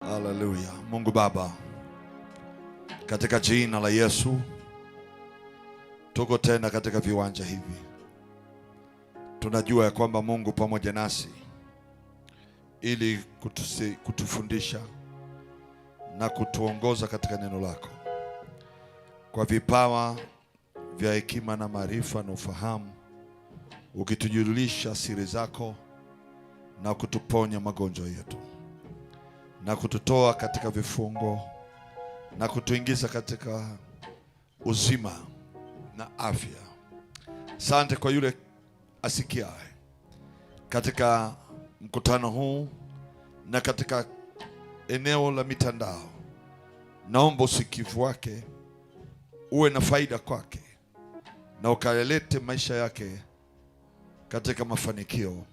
Haleluya. Mungu Baba, katika jina la Yesu tuko tena katika viwanja hivi. Tunajua ya kwamba Mungu pamoja nasi ili kutufundisha na kutuongoza katika neno lako kwa vipawa vya hekima na maarifa na ufahamu, ukitujulisha siri zako na kutuponya magonjwa yetu na kututoa katika vifungo na kutuingiza katika uzima na afya. Asante kwa yule asikiaye katika mkutano huu na katika eneo la mitandao, naomba usikivu wake uwe na faida kwake na ukalete maisha yake katika mafanikio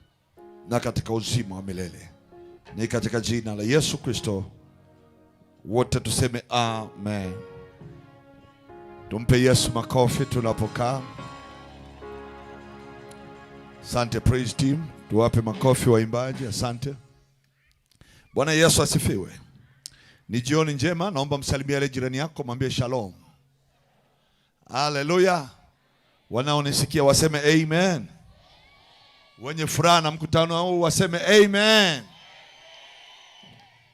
na katika uzima wa milele. Ni katika jina la Yesu Kristo wote tuseme amen. Tumpe Yesu makofi tunapokaa. Asante praise team, tuwape makofi waimbaji. Asante. Bwana Yesu asifiwe. Ni jioni njema, naomba msalimie yale jirani yako, mwambie shalom. Haleluya. Wanaonisikia waseme amen. Wenye furaha na mkutano huu waseme amen.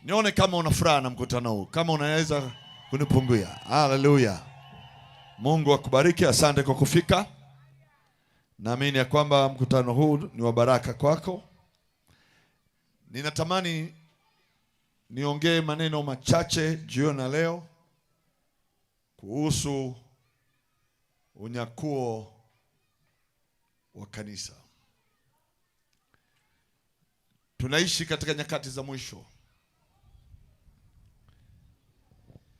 Nione kama una furaha na mkutano huu, kama unaweza kunipunguia. Haleluya. Mungu akubariki. Asante kwa kufika. Naamini ya kwamba mkutano huu ni wa baraka kwako. Ninatamani niongee maneno machache jioni na leo kuhusu unyakuo wa kanisa. Tunaishi katika nyakati za mwisho.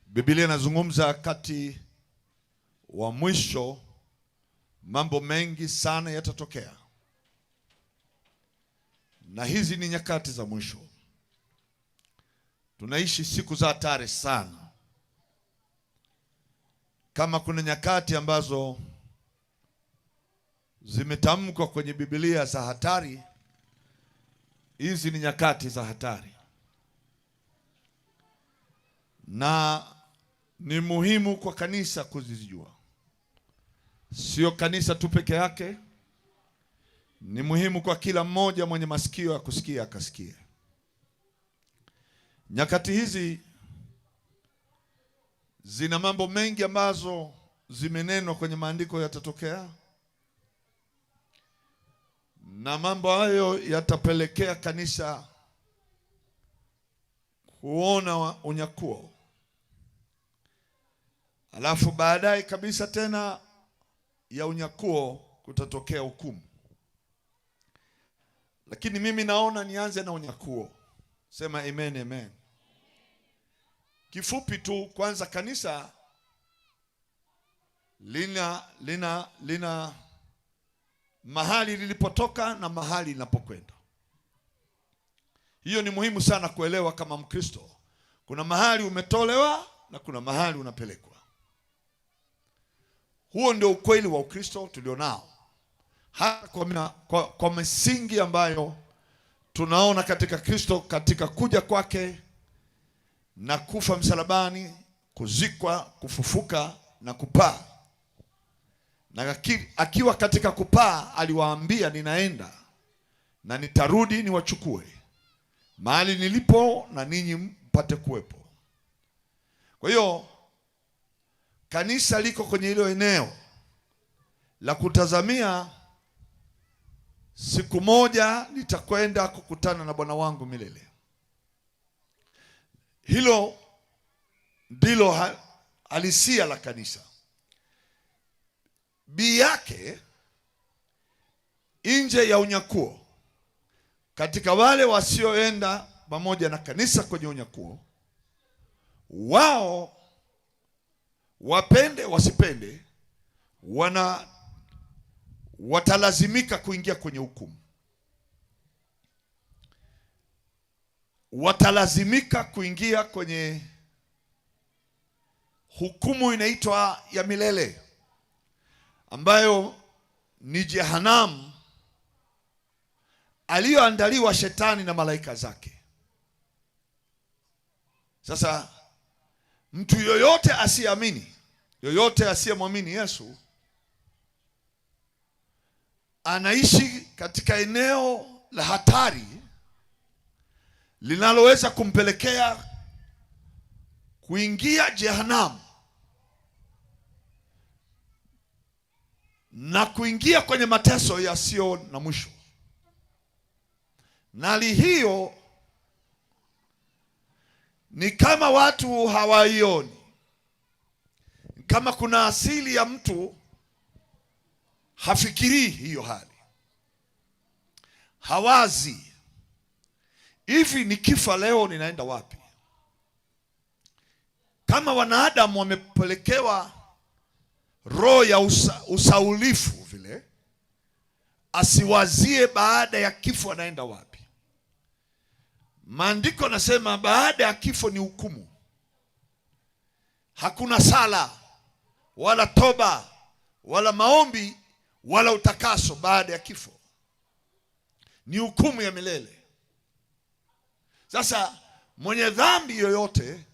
Biblia inazungumza kati wa mwisho mambo mengi sana yatatokea, na hizi ni nyakati za mwisho. Tunaishi siku za hatari sana. Kama kuna nyakati ambazo zimetamkwa kwenye Biblia za hatari, hizi ni nyakati za hatari, na ni muhimu kwa kanisa kuzijua. Sio kanisa tu peke yake, ni muhimu kwa kila mmoja mwenye masikio ya kusikia akasikia. Nyakati hizi zina mambo mengi ambazo zimenenwa kwenye maandiko yatatokea, na mambo hayo yatapelekea kanisa kuona unyakuo. Alafu baadaye kabisa tena ya unyakuo kutatokea hukumu. Lakini mimi naona nianze na unyakuo. Sema amen, amen. Kifupi tu, kwanza kanisa lina mahali lilipotoka na mahali linapokwenda. Hiyo ni muhimu sana kuelewa kama Mkristo. Kuna mahali umetolewa na kuna mahali unapelekwa. Huo ndio ukweli wa Ukristo tulionao, hata kwa misingi ambayo tunaona katika Kristo, katika kuja kwake na kufa msalabani, kuzikwa, kufufuka na kupaa. Na akiwa katika kupaa aliwaambia, ninaenda na nitarudi niwachukue mahali nilipo na ninyi mpate kuwepo. Kwa hiyo kanisa liko kwenye hilo eneo la kutazamia siku moja nitakwenda kukutana na Bwana wangu milele. Hilo ndilo halisia la kanisa. Bii yake nje ya unyakuo, katika wale wasioenda pamoja na kanisa kwenye unyakuo, wao wapende wasipende, watalazimika kuingia kwenye hukumu, watalazimika kuingia kwenye hukumu inaitwa ya milele, ambayo ni jehanamu aliyoandaliwa shetani na malaika zake. Sasa mtu yoyote asiyeamini, yoyote asiyemwamini Yesu anaishi katika eneo la hatari linaloweza kumpelekea kuingia jehanamu na kuingia kwenye mateso yasiyo na mwisho. Na hali hiyo ni kama watu hawaioni, kama kuna asili ya mtu hafikirii hiyo hali, hawazi hivi, nikifa leo ninaenda wapi? Kama wanadamu wamepelekewa roho ya usaulifu vile, asiwazie baada ya kifo anaenda wapi. Maandiko anasema baada ya kifo ni hukumu. Hakuna sala wala toba wala maombi wala utakaso baada ya kifo, ni hukumu ya milele. Sasa mwenye dhambi yoyote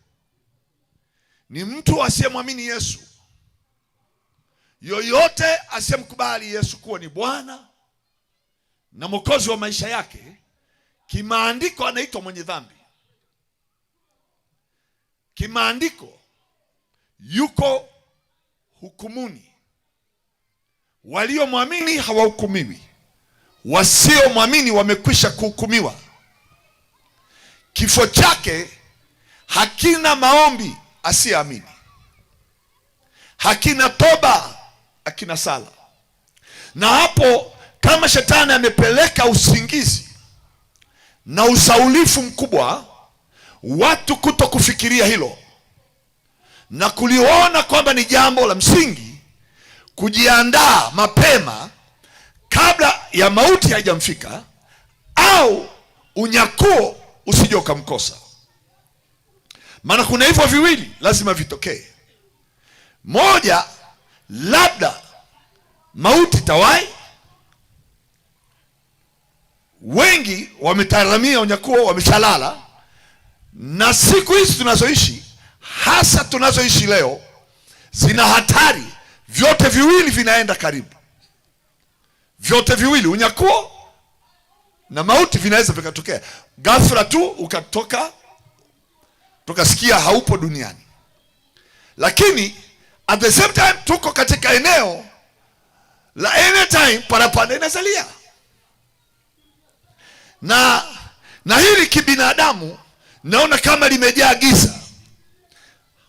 ni mtu asiyemwamini Yesu, yoyote asiyemkubali Yesu kuwa ni Bwana na Mwokozi wa maisha yake, kimaandiko anaitwa mwenye dhambi. Kimaandiko yuko hukumuni. Waliomwamini hawahukumiwi, wasiomwamini wamekwisha kuhukumiwa. Kifo chake hakina maombi asiyeamini, hakina toba, hakina sala. Na hapo kama shetani amepeleka usingizi na usaulifu mkubwa, watu kuto kufikiria hilo na kuliona kwamba ni jambo la msingi kujiandaa mapema kabla ya mauti haijamfika au unyakuo usije ukamkosa. Maana kuna hivyo viwili lazima vitokee. Moja, labda mauti tawai, wengi wametaramia unyakuo, wameshalala. Na siku hizi tunazoishi, hasa tunazoishi leo, zina hatari. Vyote viwili vinaenda karibu, vyote viwili, unyakuo na mauti, vinaweza vikatokea ghafla tu, ukatoka tukasikia haupo duniani. Lakini at the same time tuko katika eneo la anytime parapanda inazalia, na hili kibinadamu naona kama limejaa giza,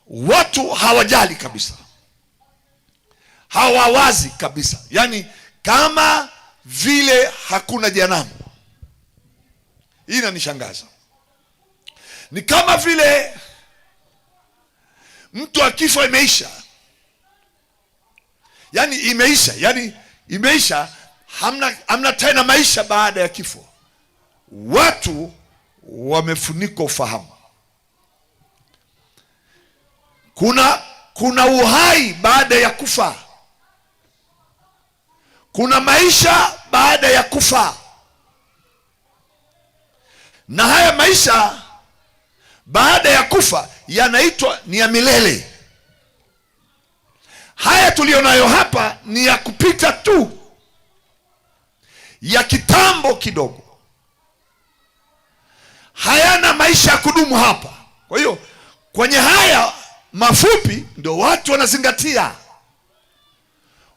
watu hawajali kabisa, hawawazi kabisa, yaani kama vile hakuna jehanamu. Hii inanishangaza. Ni kama vile mtu akifa imeisha, yaani imeisha, yaani imeisha, hamna tena maisha baada ya kifo. Watu wamefunikwa ufahamu. Kuna uhai baada ya kufa, kuna maisha baada ya kufa, na haya maisha baada ya kufa yanaitwa ni ya milele. Haya tuliyonayo hapa ni ya kupita tu, ya kitambo kidogo, hayana maisha ya kudumu hapa. Kwa hiyo kwenye haya mafupi ndio watu wanazingatia.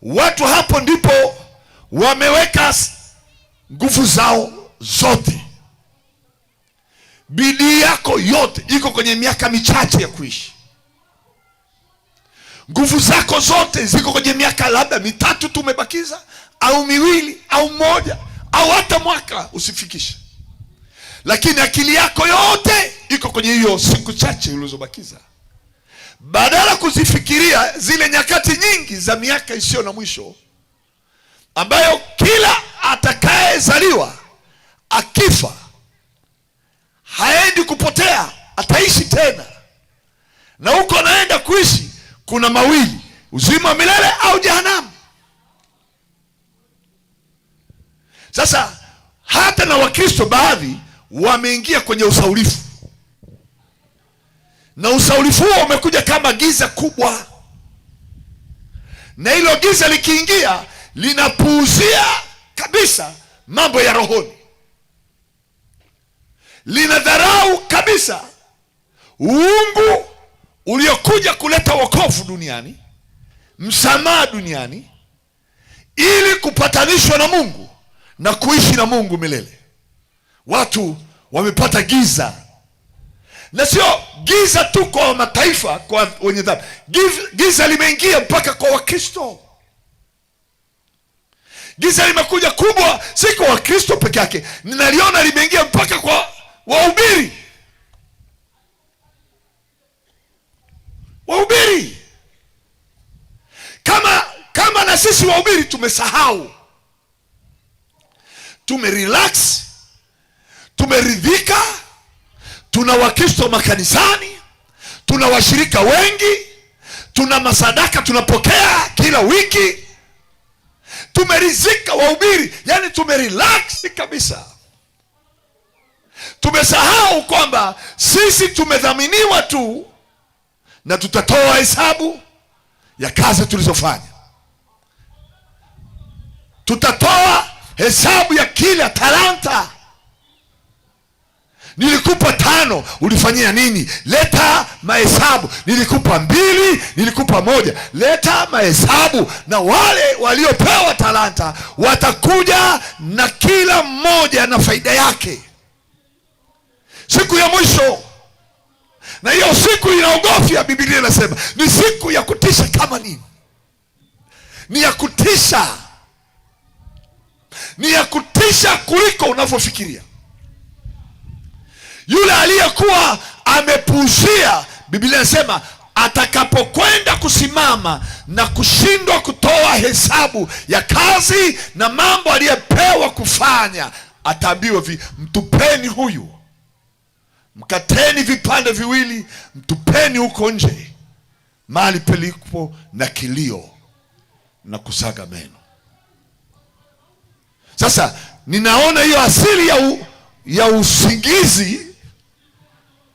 Watu hapo ndipo wameweka nguvu zao zote. Bidii yako yote iko kwenye miaka michache ya kuishi. Nguvu zako zote ziko kwenye miaka labda mitatu tu umebakiza, au miwili au moja au hata mwaka usifikishe, lakini akili yako yote iko kwenye hiyo siku chache ulizobakiza, badala kuzifikiria zile nyakati nyingi za miaka isiyo na mwisho ambayo kila atakayezaliwa akifa haendi kupotea, ataishi tena, na huko anaenda kuishi kuna mawili, uzima wa milele au jehanamu. Sasa hata na Wakristo baadhi wameingia kwenye usaulifu. Na usahaulifu huo umekuja kama giza kubwa, na hilo giza likiingia linapuuzia kabisa mambo ya rohoni, linadharau kabisa uungu uliokuja kuleta wokovu duniani, msamaha duniani, ili kupatanishwa na Mungu na kuishi na Mungu milele. Watu wamepata giza, na sio giza tu kwa mataifa, kwa wenye dhambi. Giza limeingia mpaka kwa Wakristo. Giza limekuja kubwa, si kwa Wakristo peke yake, ninaliona limeingia mpaka kwa wahubiri. Wahubiri kama na sisi wahubiri tumesahau, tumerelax, tumeridhika, tuna Wakristo makanisani, tuna washirika wengi, tuna masadaka tunapokea kila wiki, tumeridhika wahubiri, yani tumerelax kabisa. Tumesahau kwamba sisi tumedhaminiwa tu na tutatoa hesabu ya kazi tulizofanya. Tutatoa hesabu ya kila talanta. Nilikupa 5, ulifanyia nini? Leta mahesabu. Nilikupa 2, nilikupa 1. Leta mahesabu. Na wale waliopewa talanta watakuja na kila mmoja na faida yake siku ya mwisho. Na hiyo siku inaogofya, Biblia inasema ni siku ya kutisha kama nini? Ni ya kutisha. Ni ya kutisha kuliko unavyofikiria. Yule aliyekuwa amepuuzia, Biblia inasema atakapokwenda kusimama na kushindwa kutoa hesabu ya kazi na mambo aliyepewa kufanya, ataambiwa mtupeni huyu, mkateni vipande viwili, mtupeni huko nje mahali palipo na kilio na kusaga meno. Sasa ninaona hiyo asili ya usingizi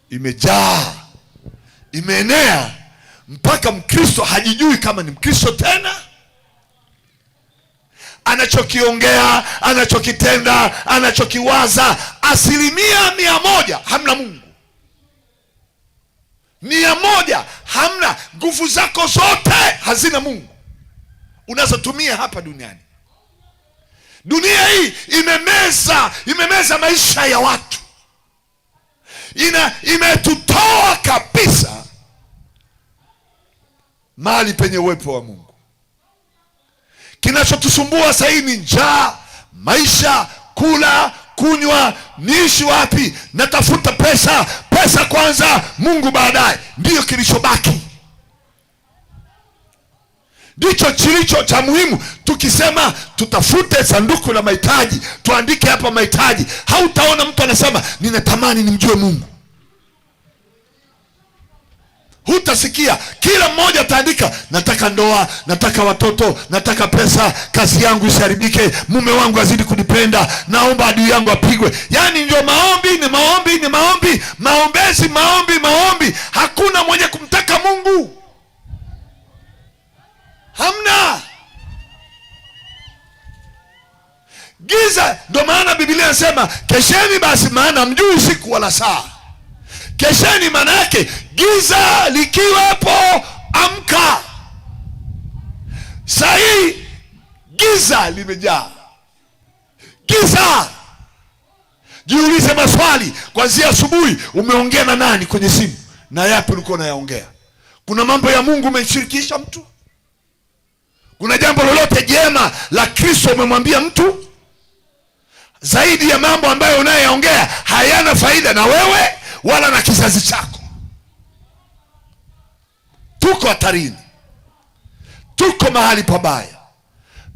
imejaa, imeenea mpaka Mkristo hajijui kama ni Mkristo tena. Anachokiongea, anachokitenda, anachokiwaza, 100% hamna Mungu. 100 hamna. Nguvu zako zote hazina Mungu unazotumia hapa duniani. Dunia hii imemeza maisha ya watu. Imetutoa kabisa mahali penye uwepo wa Mungu. Kinachotusumbua sasa hivi ni njaa, maisha, kula, kunywa, niishi wapi, natafuta pesa, pesa kwanza, Mungu baadaye. Ndiyo kilichobaki, ndicho kilicho cha muhimu. Tukisema tutafute sanduku la mahitaji, tuandike hapa mahitaji, hautaona mtu anasema ninatamani nimjue Mungu. Hutasikia. Kila mmoja ataandika nataka ndoa, nataka watoto, nataka pesa, kazi yangu isiharibike, mume wangu azidi kunipenda, naomba adui yangu apigwe. Yaani ndio maombi, ni maombi, ni maombi, maombezi, maombi, maombi. Hakuna mwenye kumtaka Mungu. Hamna. Giza. Ndio maana Biblia inasema kesheni basi, maana mjui siku wala saa. Kesheni maana yake giza likiwepo, amka. Saa hii giza limejaa. Giza. Jiulize maswali kuanzia asubuhi, umeongea na nani kwenye simu? Na yapi ulikuwa unayaongea? Kuna mambo ya Mungu umemshirikisha mtu? Kuna jambo lolote jema la Kristo umemwambia mtu? Zaidi ya mambo ambayo unayoyaongea hayana faida na wewe wala na kizazi chako. Tuko hatarini, tuko mahali pabaya.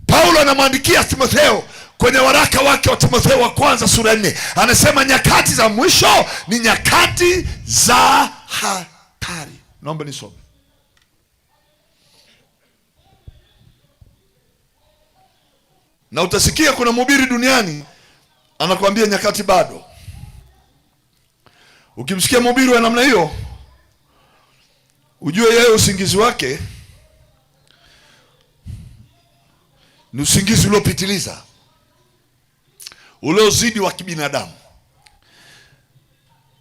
Paulo anamwandikia Timotheo kwenye waraka wake wa Timotheo wa kwanza sura 4, anasema nyakati za mwisho ni nyakati za hatari. Naomba nisome. Na utasikia kuna mhubiri duniani anakuambia nyakati bado. Ukimsikia mhubiri wa namna hiyo, Ujue yeye usingizi wake ni usingizi uliopitiliza, uliozidi wa kibinadamu.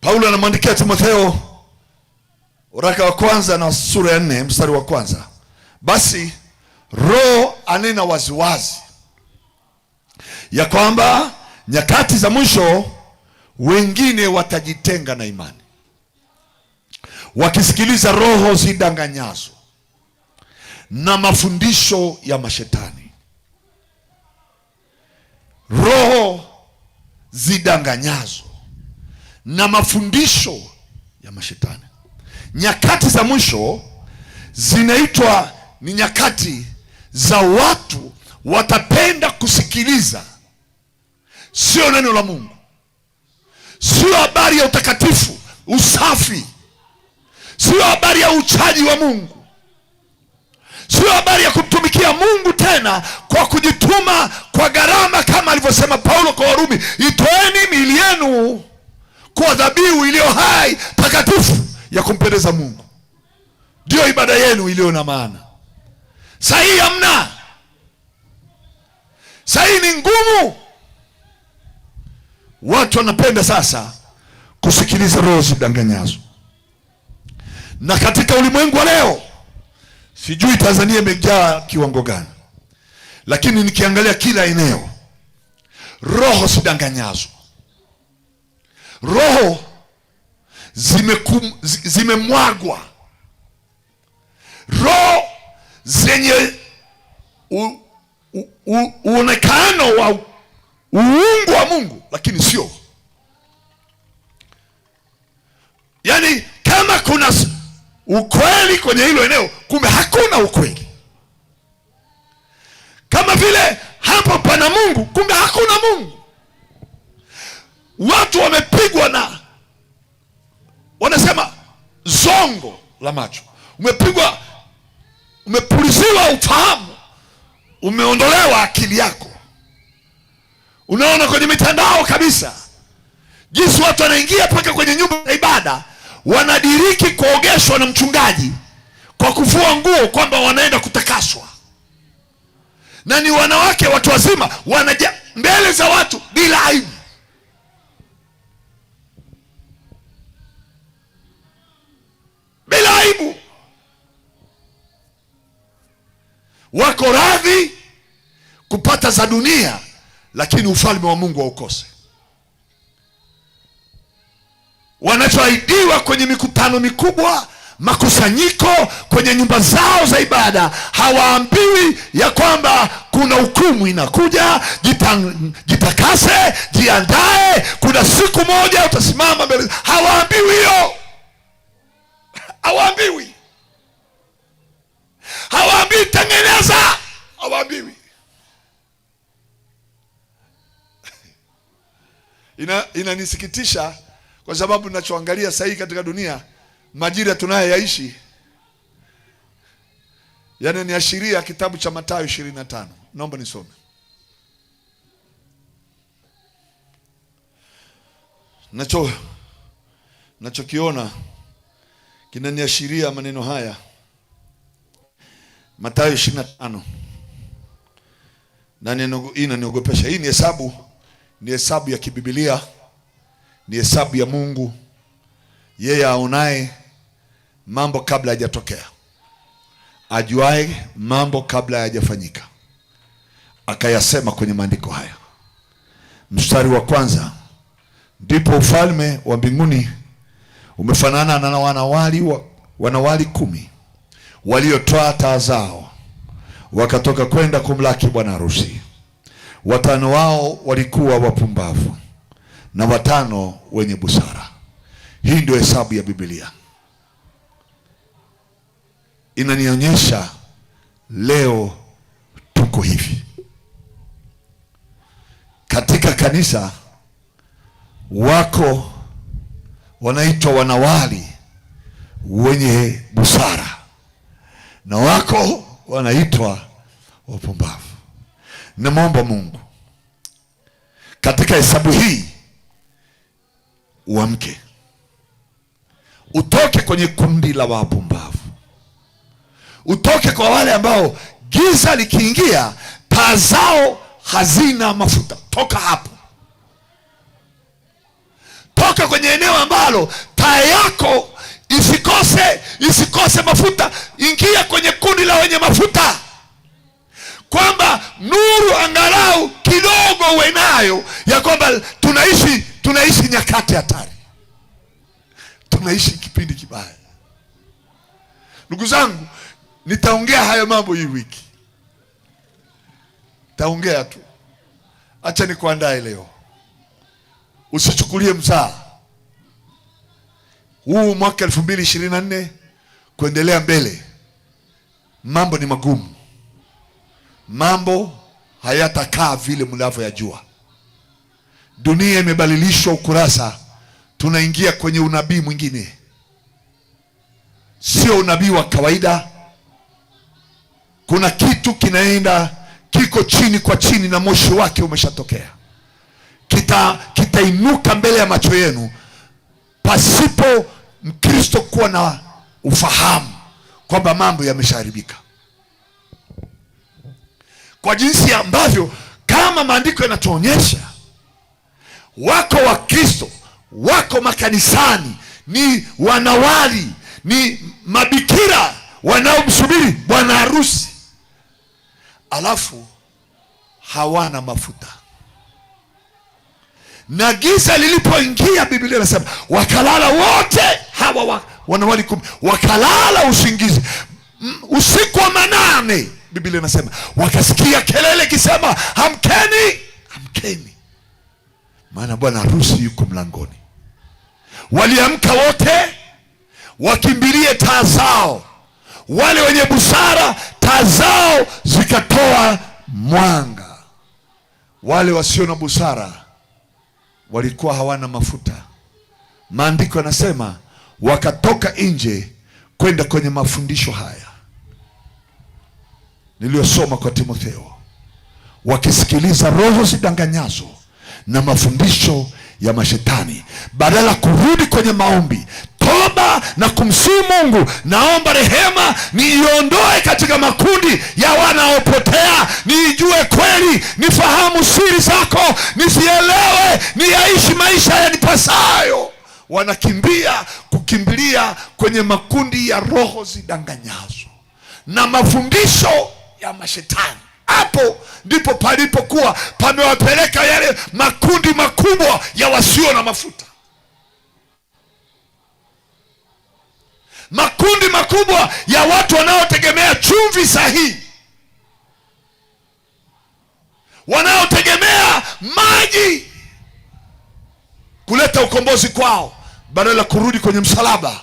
Paulo anamwandikia Timotheo waraka wa kwanza na sura ya 4 mstari wa 1, basi Roho anena waziwazi ya kwamba nyakati za mwisho wengine watajitenga na imani, wakisikiliza roho zidanganyazo na mafundisho ya mashetani. Roho zidanganyazo na mafundisho ya mashetani. Nyakati za mwisho zinaitwa ni nyakati za watu watapenda kusikiliza sio neno la Mungu, sio habari ya utakatifu, usafi, sio habari ya uchaji wa Mungu, sio habari ya kumtumikia Mungu tena kwa kujituma kwa gharama, kama alivyosema Paulo kwa Warumi, itoeni miili yenu kwa dhabihu iliyo hai takatifu ya kumpendeza Mungu, ndio ibada yenu iliyo na maana. Sahihi hamna, sahihi ni ngumu. Watu wanapenda sasa kusikiliza roho zidanganyazo. Na katika ulimwengu wa leo, sijui Tanzania imejaa kiwango gani, lakini nikiangalia kila eneo, roho zidanganyazo, roho zimemwagwa, roho zenye uonekano wa uungu wa Mungu, lakini sio. Yaani kama kuna ukweli kwenye hilo eneo, kumbe hakuna ukweli. Kama vile hapo pana Mungu, kumbe hakuna Mungu. Watu wamepigwa na, wanasema zongo la macho, umepigwa, umepuliziwa ufahamu, umeondolewa akili yako. Unaona kwenye mitandao kabisa jinsi watu wanaingia mpaka kwenye nyumba za ibada, wanadiriki kuogeshwa na mchungaji kwa kuvua nguo kwamba wanaenda kutakaswa, na ni wanawake watu wazima wanaja mbele za watu bila aibu. Bila aibu, wako radhi kupata za dunia, lakini ufalme wa Mungu haukose. Wanachoahidiwa kwenye mikutano mikubwa, makusanyiko, kwenye nyumba zao za ibada, hawaambiwi ya kwamba kuna hukumu inakuja, jitakase, jiandae, kuna siku moja utasimama mbele. Hawaambiwi hiyo, hawaambiwi. Hawaambiwi tengeneza, hawaambiwi. Inanisikitisha kwa sababu ninachoangalia sasa hivi katika dunia, majira tunayoyaishi yananiashiria kitabu cha Mathayo 25. Naomba nisome. Nachokiona kinaniashiria maneno haya. Mathayo 25. Na hii inaniogopesha. Hii ni hesabu ya kibibilia, ni hesabu ya Mungu, yeye aonaye mambo kabla hayajatokea, ajuaye mambo kabla hayajafanyika, akayasema kwenye maandiko haya. Mstari wa 1, ndipo ufalme wa mbinguni umefanana na wanawali 10 waliotoa taa zao wakatoka kwenda kumlaki bwana harusi. 5 wao walikuwa wapumbavu na 5 wenye busara. Hii ndio hesabu ya Biblia. Inanionyesha leo tuko hivi. Katika kanisa wako wanaitwa wanawali wenye busara na wako wanaitwa wapumbavu. Namwomba Mungu katika hesabu hii uamke, utoke kwenye kundi la wapumbavu. Utoke kwa wale ambao giza likiingia taa zao hazina mafuta. Toka hapo, toka kwenye eneo ambalo taa yako isikose mafuta. Ingia kwenye kundi la wenye mafuta, kwamba nuru angalau kidogo uwe nayo, ya kwamba tunaishi nyakati hatari, tunaishi kipindi kibaya. Ndugu zangu, nitaongea hayo mambo hii wiki, taongea tu. Acha nikuandae leo, usichukulie mzaha huu mwaka 2024 kuendelea mbele. Mambo ni magumu, mambo hayatakaa vile mnavyoyajua. Dunia imebadilishwa ukurasa, tunaingia kwenye unabii mwingine, sio unabii wa kawaida. Kuna kitu kinaenda kiko chini kwa chini na moshi wake umeshatokea, kitainuka mbele ya macho yenu pasipo Mkristo kuwa na ufahamu kwamba mambo yameshaharibika, kwa jinsi ambavyo kama maandiko yanatuonyesha wako Wakristo wako makanisani, ni wanawali, ni mabikira wanaomsubiri bwana harusi, alafu hawana mafuta. Na giza lilipoingia, Biblia inasema wakalala wote hawa wanawali 10, wakalala usingizi usiku wa manane. Biblia inasema wakasikia kelele ikisema, amkeni, amkeni, maana bwana harusi yuko mlangoni. Waliamka wote wakimbilie taa zao. Wale wenye busara taa zao zikatoa mwanga, wale wasio na busara walikuwa hawana mafuta. Maandiko yanasema wakatoka nje kwenda kwenye mafundisho haya niliyosoma kwa Timotheo, wakisikiliza roho zidanganyazo na mafundisho ya mashetani, badala kurudi kwenye maombi, toba na kumsihi Mungu, naomba rehema niiondoe katika makundi ya wanaopotea, niijue kweli, nifahamu siri zako, nisielewe, niyaishi maisha yanipasayo. Wanakimbia kukimbilia kwenye makundi ya roho zidanganyazo na mafundisho ya mashetani. Hapo ndipo palipokuwa pamewapeleka yale makundi makubwa ya wasio na mafuta, makundi makubwa ya watu wanaotegemea chumvi sahihi, wanaotegemea maji kuleta ukombozi kwao, badala ya kurudi kwenye msalaba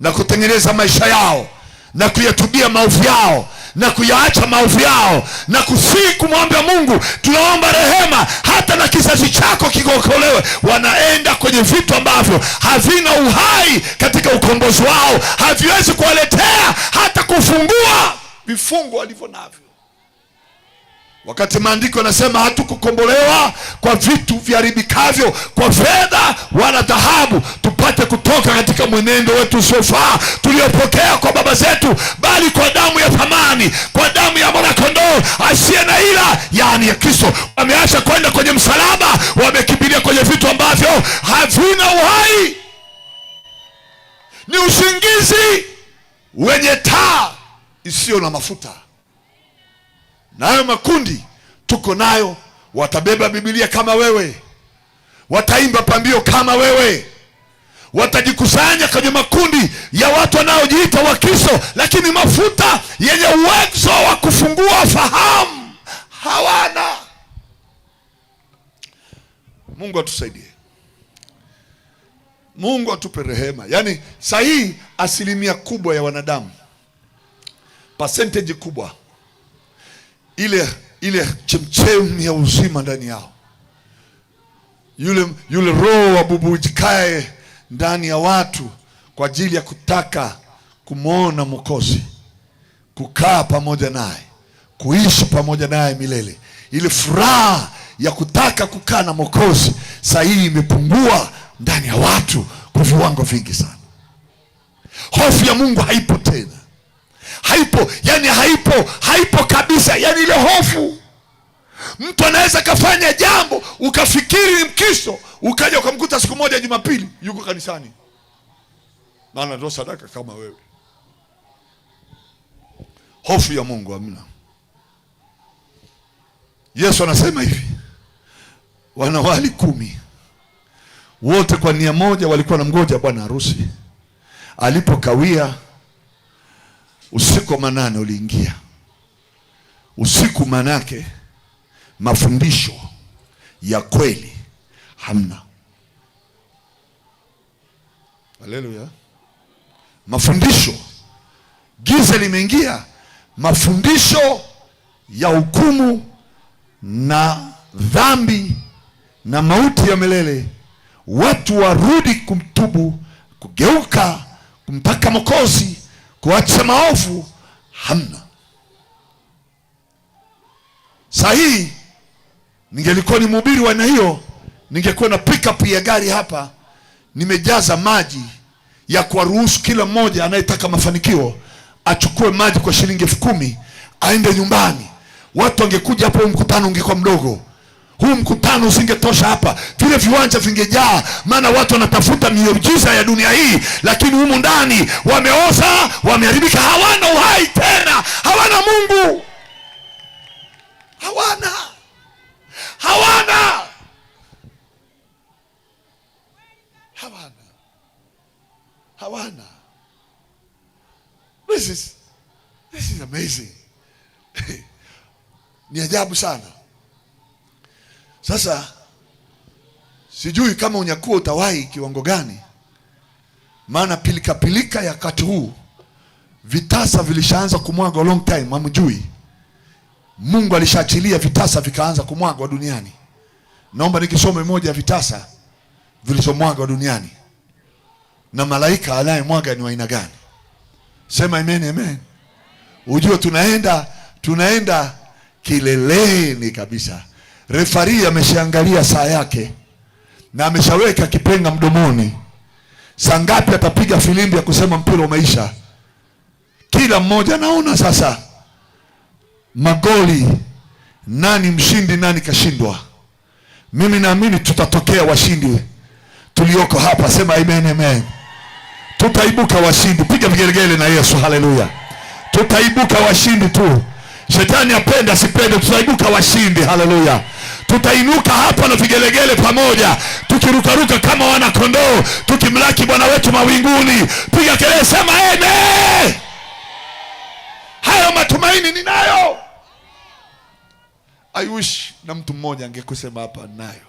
na kutengeneza maisha yao na kuyatubia maovu yao na kuyaacha maovu yao na kusihi kumwambia Mungu, tunaomba rehema hata na kizazi chako kikokolewe. Wanaenda kwenye vitu ambavyo havina uhai katika ukombozi wao, haviwezi kuwaletea hata kufungua vifungo walivyo navyo. Wakati maandiko yanasema hatukukombolewa kwa vitu viharibikavyo, kwa fedha wala dhahabu, tupate kutoka katika mwenendo wetu usiofaa tuliopokea kwa baba zetu, bali kwa damu ya thamani, kwa damu ya mwana-kondoo asiye na ila, yaani ya Kristo. Wameacha kwenda kwenye msalaba, wamekimbilia kwenye vitu ambavyo havina uhai, ni usingizi wenye taa isiyo na mafuta. Nayo makundi tuko nayo, watabeba Biblia kama wewe, wataimba pambio kama wewe, watajikusanya kwenye makundi ya watu wanaojiita Wakristo, lakini mafuta yenye uwezo wa kufungua fahamu hawana. Mungu atusaidie, Mungu atupe rehema. Yaani sahihi, asilimia kubwa ya wanadamu, percentage kubwa, ile chemchemi ya uzima ndani yao, yule roho wa bubujikae ndani ya watu kwa ajili ya kutaka kumwona Mwokozi, kukaa pamoja naye, kuishi pamoja naye milele. Ile furaha ya kutaka kukaa na Mwokozi saa hii imepungua ndani ya watu kwa viwango vingi sana. Hofu ya Mungu haipo tena, haipo. Haipo, yani haipo, haipo kabisa. Yani ile hofu, mtu anaweza kafanya jambo ukafikiri ni Mkristo, ukaja ukamkuta siku moja Jumapili yuko kanisani na anatoa sadaka kama wewe. Hofu ya Mungu hamna. Yesu anasema hivi, wanawali 10 wote kwa nia moja walikuwa wanamgoja bwana harusi. Alipokawia, usiku wa manane uliingia. Usiku manake mafundisho ya kweli hamna. Haleluya. Mafundisho, giza limeingia, mafundisho ya hukumu na dhambi na mauti ya milele. Watu warudi kumtubu, kugeuka, kumtaka Mwokozi, kuacha maovu, hamna. Sahi ningelikuwa ni mhubiri wa aina hiyo, ningekuwa na pick up ya gari hapa, nimejaza maji ya kuwaruhusu kila mmoja anayetaka mafanikio achukue maji kwa shilingi 10,000 aende nyumbani. Watu wangekuja hapo, huu mkutano ungekuwa mdogo. Huu mkutano usingetosha hapa, vile viwanja vingejaa, maana watu wanatafuta miujiza ya dunia hii, lakini humu ndani wameoza, wameharibika, hawana uhai tena, hawana Mungu, hawana, hawana, hawana, hawana. This is amazing. Ni ajabu sana. Sasa sijui kama unyakuo utawahi kiwango gani, maana pilika pilika ya wakati huu vitasa vilishaanza kumwagwa long time, hamjui. Mungu alishaachilia vitasa vikaanza kumwagwa duniani. Naomba nikisome moja ya vitasa vilivyomwagwa duniani na malaika anayemwaga ni wa aina gani. Sema amen, amen. Ujue tunaenda kileleni kabisa. Refari ameshaangalia saa yake na ameshaweka kipenga mdomoni. Saa ngapi atapiga filimbi ya kusema mpira umeisha? Kila mmoja anaona sasa magoli, nani mshindi, nani kashindwa. Mimi naamini tutatokea washindi tulioko hapa. Sema amen, amen. Tutaibuka washindi. Piga vigelegele na Yesu, haleluya. Tutaibuka washindi tu. Shetani apende asipende, tutaibuka washindi, haleluya. Tutainuka hapa na vigelegele pamoja, tukirukaruka kama wana kondoo, tukimlaki Bwana wetu mawinguni. Piga kelele, sema amen. Hayo matumaini ninayo. I wish na mtu mmoja angekusema hapa nayo.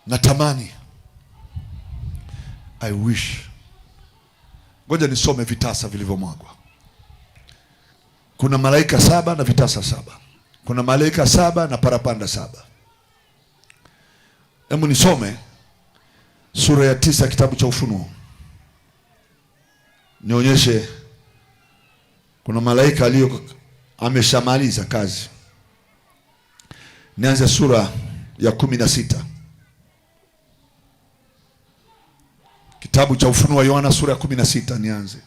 Natamani, I wish. Ngoja nisome vitasa vilivyomwagwa. Kuna malaika 7 na vitasa 7. Kuna malaika 7 na parapanda 7. Hebu nisome sura ya 9 kitabu cha Ufunuo. Nionyeshe kuna malaika aliyo ameshamaliza kazi. Nianze sura ya 16. Kitabu cha Ufunuo wa Yohana sura ya 16 nianze.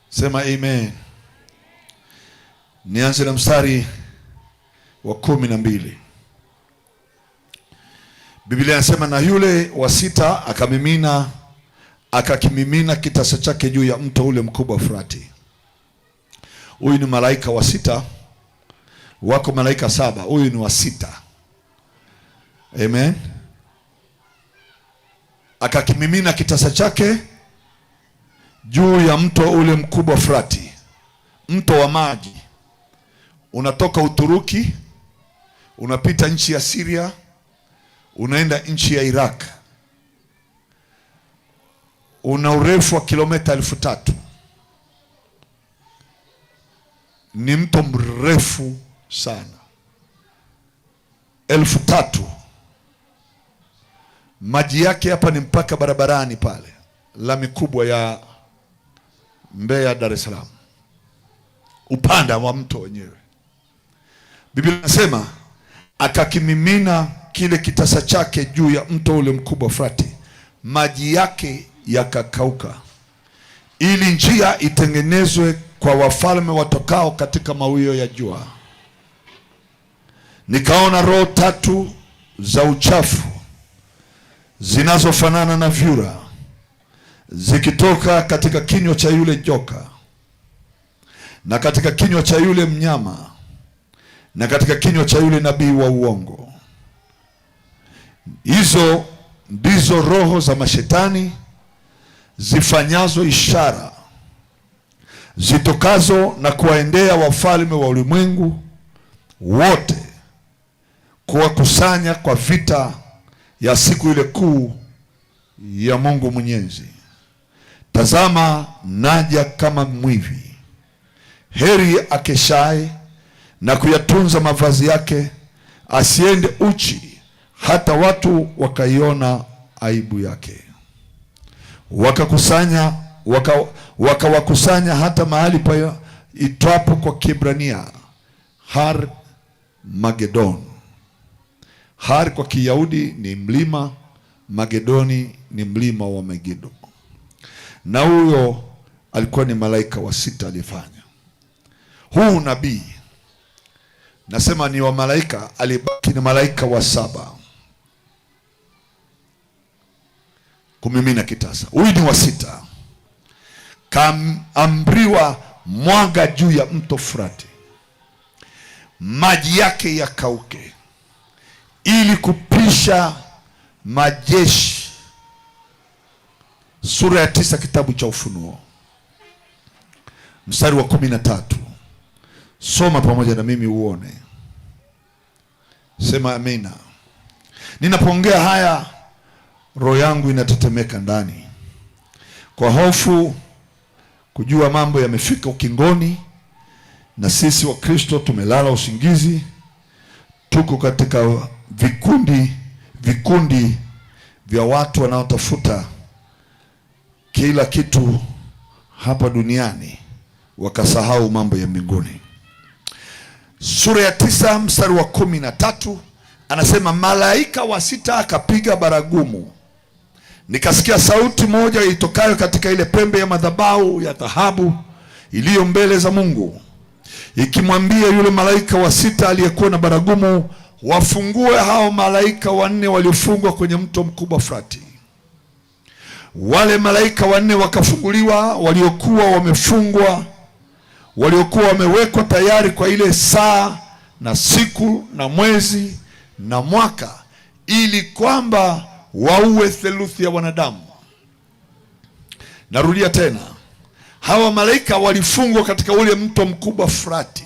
Sema amen. Nianze na mstari wa 12. Biblia inasema, na yule wa 6 akakimimina kitasa chake juu ya mto ule mkubwa Frati. Huyu ni malaika wa 6. Wako malaika 7, huyu ni wa 6. Amen. Akakimimina kitasa chake juu ya mto ule mkubwa Frati, mto wa maji unatoka Uturuki, unapita nchi ya Syria, unaenda nchi ya Iraq. Una urefu wa kilomita 3000. Ni mto mrefu sana, 3000. Maji yake hapa ni mpaka barabarani pale, lami kubwa ya Mbeya Dar es Salaam, upanda wa mto wenyewe. Biblia inasema akakimimina kile kitasa chake juu ya mto ule mkubwa Frati, maji yake yakakauka, ili njia itengenezwe kwa wafalme watokao katika mawio ya jua. Nikaona roho tatu za uchafu zinazofanana na vyura zikitoka katika kinywa cha yule joka na katika kinywa cha yule mnyama na katika kinywa cha yule nabii wa uongo. Hizo ndizo roho za mashetani zifanyazo ishara, zitokazo na kuwaendea wafalme wa ulimwengu wote, kuwakusanya kwa vita ya siku ile kuu ya Mungu Mwenyezi. Tazama, naja kama mwivi. Heri akeshaye na kuyatunza mavazi yake, asiende uchi, hata watu wakaiona aibu yake. Wakawakusanya hata mahali pa itwapo kwa Kiebrania Har Magedon. Har kwa Kiyahudi ni mlima, Magedoni ni mlima wa Megido. Na huyo alikuwa ni malaika wa sita aliyefanya huu nabii. Nasema ni wa malaika, alibaki ni malaika wa saba kumimina kitasa. Huyu ni wa sita, kaamriwa mwaga juu ya mto Frati, maji yake yakauke, ili kupisha majeshi. Sura ya 9 kitabu cha Ufunuo mstari wa 13. Soma pamoja na mimi uone. Sema amina. Ninapoongea haya, roho yangu inatetemeka ndani kwa hofu, kujua mambo yamefika ukingoni, na sisi wa Kristo tumelala usingizi. Tuko katika vikundi vya watu wanaotafuta kila kitu hapa duniani, wakasahau mambo ya mbinguni. Sura ya 9 mstari wa 13 anasema, malaika wa sita akapiga baragumu, nikasikia sauti moja itokayo katika ile pembe ya madhabahu ya dhahabu iliyo mbele za Mungu, ikimwambia yule malaika wa sita aliyekuwa na baragumu, wafungue hao malaika wanne waliofungwa kwenye mto mkubwa Frati. Wale malaika wanne wakafunguliwa, waliokuwa wamefungwa, waliokuwa wamewekwa tayari kwa ile saa na siku na mwezi na mwaka, ili kwamba waue theluthi ya wanadamu. Narudia tena, hawa malaika walifungwa katika ule mto mkubwa Frati,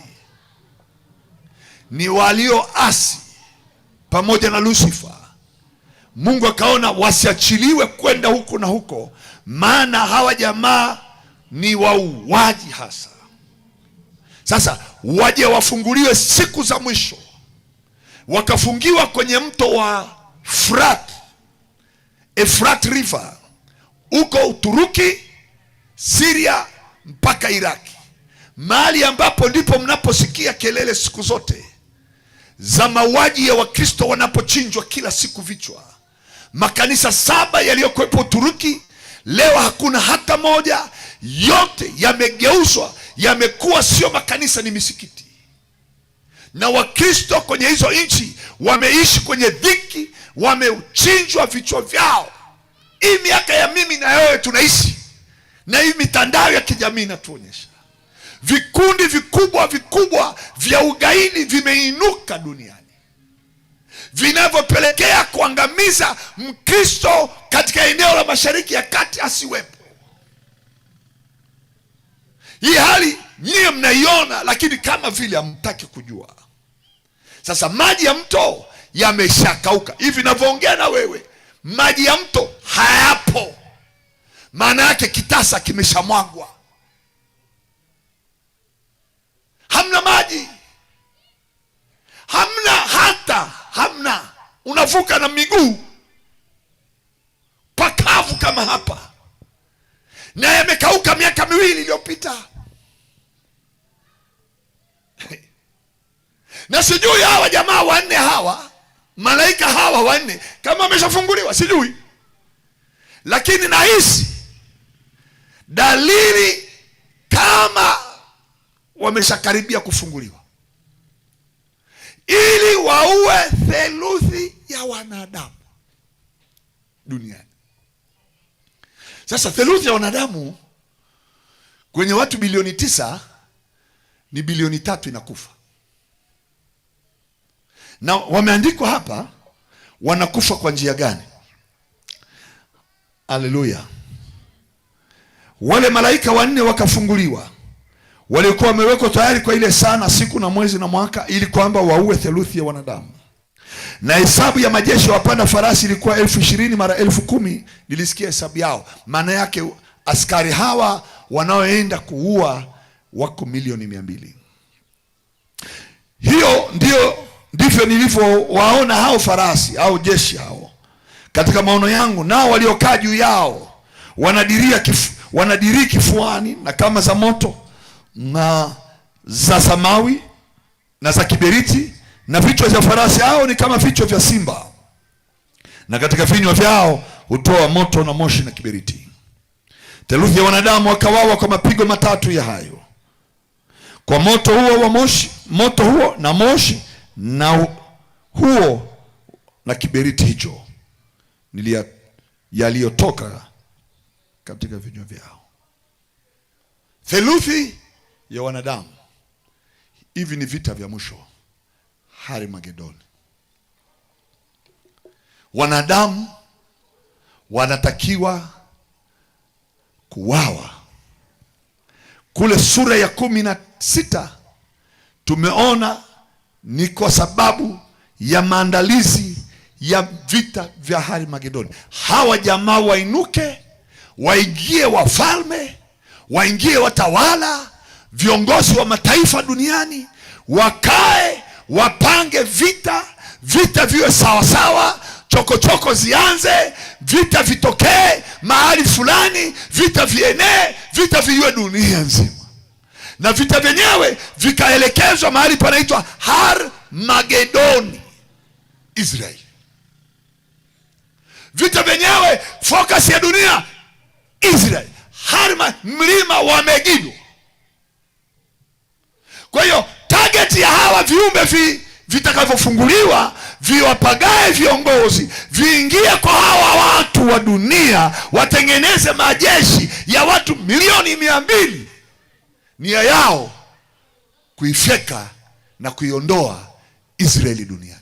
ni walioasi pamoja na Lucifer. Mungu akaona wasiachiliwe kwenda huko na huko, maana hawa jamaa ni wauaji hasa. Sasa waje wafunguliwe siku za mwisho, wakafungiwa kwenye mto wa Frat, Efrat River, huko Uturuki, Syria mpaka Iraki, mahali ambapo ndipo mnaposikia kelele siku zote za mauaji ya Wakristo wanapochinjwa kila siku vichwa. Makanisa 7 yaliyokuwepo Uturuki leo hakuna hata moja, yote yamegeuzwa, yamekuwa sio makanisa, ni misikiti. Na Wakristo kwenye hizo nchi wameishi kwenye dhiki, wamechinjwa vichwa vyao. Hii miaka ya mimi na wewe tunaishi, na hii mitandao ya kijamii inatuonyesha vikundi vikubwa vikubwa vya ugaidi vimeinuka duniani, vinavyopelekea kuangamiza Mkristo katika eneo la Mashariki ya Kati asiwepo. Hii hali nyie mnaiona, lakini kama vile hamtaki kujua. Sasa maji ya mto yameshakauka. Hivi ninavyoongea na wewe, maji ya mto hayapo. Maana yake kitasa kimeshamwagwa. Hamna maji. Hamna hata, hamna. Unavuka na miguu pakavu kama hapa. Na yamekauka miaka miwili iliyopita. Na sijui hawa jamaa wanne hawa, malaika hawa wanne, kama wameshafunguliwa sijui. Lakini nahisi dalili kama wameshakaribia kufunguliwa ili waue theluthi ya wanadamu duniani. Sasa theluthi ya wanadamu kwenye watu bilioni 9 ni bilioni 3 inakufa, na wameandikwa hapa wanakufa kwa njia gani? Haleluya! Wale malaika wanne wakafunguliwa, walikuwa wamewekwa tayari kwa ile saa na siku na mwezi na mwaka, ili kwamba waue theluthi ya wanadamu. Na hesabu ya majeshi wapanda farasi ilikuwa 20,000 mara 10,000. Nilisikia hesabu yao. Maana yake askari hawa wanaoenda kuua wako milioni 200. Hiyo ndivyo nilivyowaona hao farasi au jeshi hao katika maono yangu, nao waliokaa juu yao wanadirii kifuani na kama za moto na za samawi na za kiberiti, na vichwa vya farasi hao ni kama vichwa vya simba, na katika vinywa vyao hutoa moto na moshi na kiberiti. Theluthi ya wanadamu wakawawa kwa mapigo matatu ya hayo, kwa moto huo wa moshi, moto huo na moshi na huo na kiberiti hicho yaliyotoka katika vinywa vyao. Theluthi ya wanadamu. Hivi ni vita vya mwisho, Harmagedoni. Wanadamu wanatakiwa kuwawa. Kule sura ya 16 tumeona ni kwa sababu ya maandalizi ya vita vya Harmagedoni. Hawa jamaa wainuke, waingie wafalme, waingie watawala, viongozi wa mataifa duniani, wakae wapange vita, vita viwe sawasawa, chokochoko zianze, vita vitokee mahali fulani, vita vienee, vita viwe dunia nzima. Na vita vyenyewe vikaelekezwa mahali panaitwa Harmagedoni, Israeli. Vita vyenyewe focus ya dunia Israeli, Harma, mlima wa Megido. Kwa hiyo target ya hawa viumbe vitakavyofunguliwa viwapagae viongozi, viingie kwa hawa watu wa dunia, watengeneze majeshi ya watu milioni 200. Nia yao kuifyeka na kuiondoa Israeli duniani.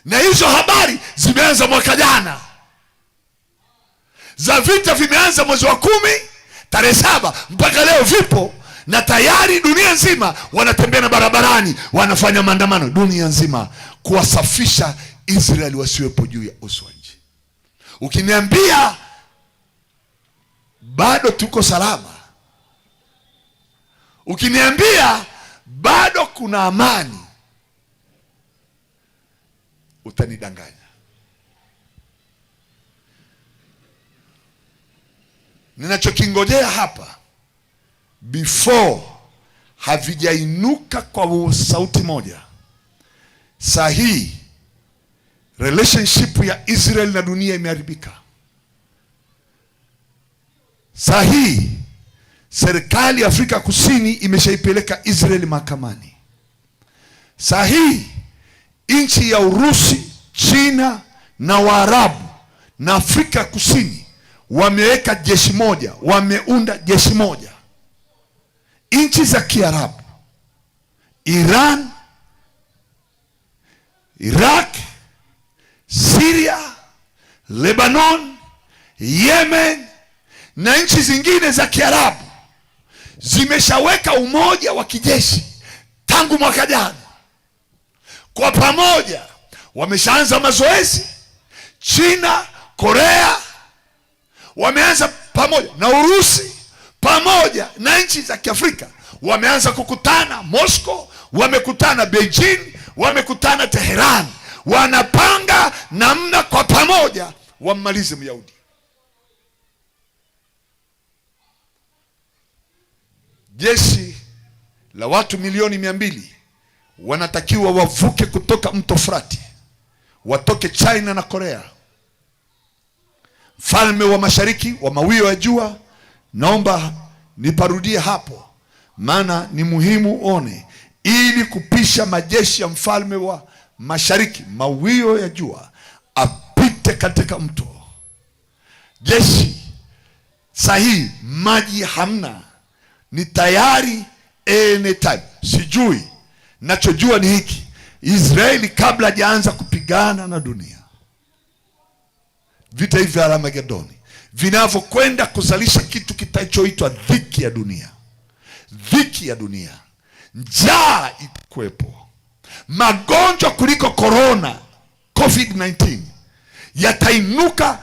Na hizo habari zimeanza mwaka jana, za vita vimeanza mwezi wa 10 tarehe 7 mpaka leo vipo, na tayari dunia nzima wanatembea na barabarani wanafanya maandamano dunia nzima kuwasafisha Israeli wasiwepo juu ya uso wa nchi. Ukiniambia bado tuko salama, ukiniambia bado kuna amani, utanidanganya. Ninachokingojea hapa, before havijainuka kwa sauti moja, saa hii relationship ya Israel na dunia imeharibika. Saa hii serikali ya Afrika Kusini imeshaipeleka Israel mahakamani. Saa hii nchi ya Urusi, China na Waarabu na Afrika Kusini wameweka jeshi moja, wameunda jeshi moja. Nchi za Kiarabu, Iran, Iraq, Syria, Lebanon, Yemen na nchi zingine za Kiarabu zimeshaweka umoja wa kijeshi tangu mwaka jana. Kwa pamoja wameshaanza mazoezi. China, Korea wameanza pamoja na Urusi pamoja na nchi za Kiafrika wameanza kukutana Moscow, wamekutana Beijing, wamekutana Teheran. Wanapanga namna kwa pamoja wammalize Myahudi. Jeshi la watu milioni 200 wanatakiwa wavuke kutoka mto Frati, watoke China na Korea, Mfalme wa mashariki wa mawio ya jua, naomba niparudie hapo, maana ni muhimu one, ili kupisha majeshi ya mfalme wa mashariki mawio ya jua apite katika mto. Jeshi sahihi, maji hamna, ni tayari anytime. Sijui, nachojua ni hiki: Israeli kabla hajaanza kupigana na dunia, vita hivi vya Armagedoni vinavyokwenda kuzalisha kitu kitachoitwa dhiki ya dunia, dhiki ya dunia, njaa itakuwepo, magonjwa kuliko corona COVID-19 yatainuka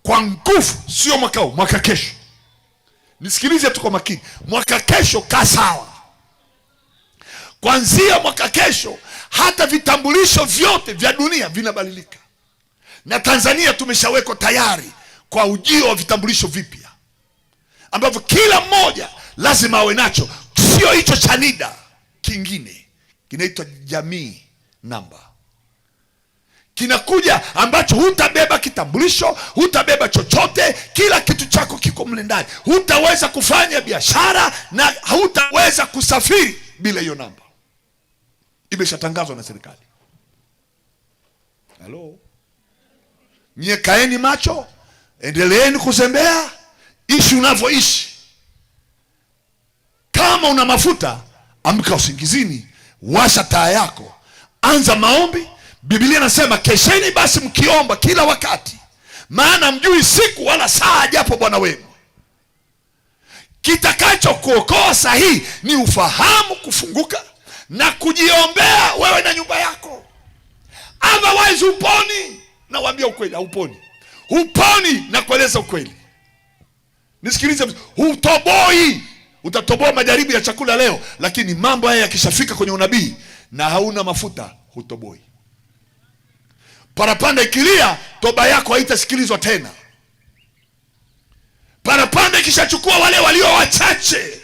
kwa nguvu, sio mwaka huu, mwaka kesho. Nisikilize tu kwa makini, mwaka kesho kaa sawa. Kuanzia mwaka kesho hata vitambulisho vyote vya dunia vinabadilika, na Tanzania tumeshawekwa tayari kwa ujio wa vitambulisho vipya ambavyo kila mmoja lazima awe nacho, sio hicho cha NIDA, kingine kinaitwa jamii namba kinakuja ambacho hutabeba kitambulisho, hutabeba chochote, kila kitu chako kiko mle ndani. Hutaweza kufanya biashara na hutaweza kusafiri bila hiyo namba. Imeshatangazwa na serikali. Halo, nyie kaeni macho, endeleeni kuzembea, ishi unavyoishi. Kama una mafuta, amka usingizini, washa taa yako, anza maombi. Biblia inasema kesheni basi mkiomba kila wakati, maana mjui siku wala saa ajapo Bwana wenu. Kitakacho kuokoa sahihi ni ufahamu kufunguka na kujiombea wewe na nyumba yako, otherwise huponi. Nawaambia ukweli, hauponi, huponi. Na kueleza ukweli, nisikilize, hutoboi. Utatoboa majaribu ya chakula leo, lakini mambo haya yakishafika kwenye unabii na hauna mafuta, hutoboi. Parapanda ikilia, toba yako haitasikilizwa tena. Parapanda ikishachukua wale walio wachache,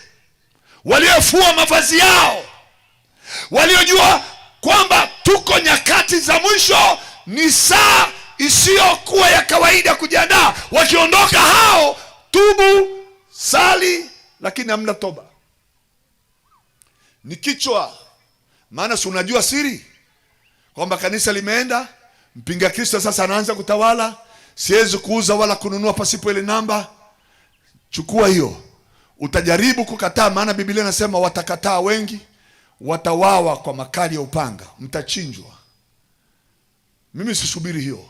waliofua mavazi yao, waliojua kwamba tuko nyakati za mwisho, ni saa isiyokuwa ya kawaida kujiandaa. Wakiondoka hao, tubu, sali, lakini hamna toba, ni kichwa. Maana si unajua siri kwamba kanisa limeenda, mpinga Kristo sasa anaanza kutawala. Siwezi kuuza wala kununua pasipo ile namba. Chukua hiyo. Utajaribu kukataa, maana Biblia inasema watakataa wengi, watawawa kwa makali ya upanga, mtachinjwa. Mimi sisubiri hiyo,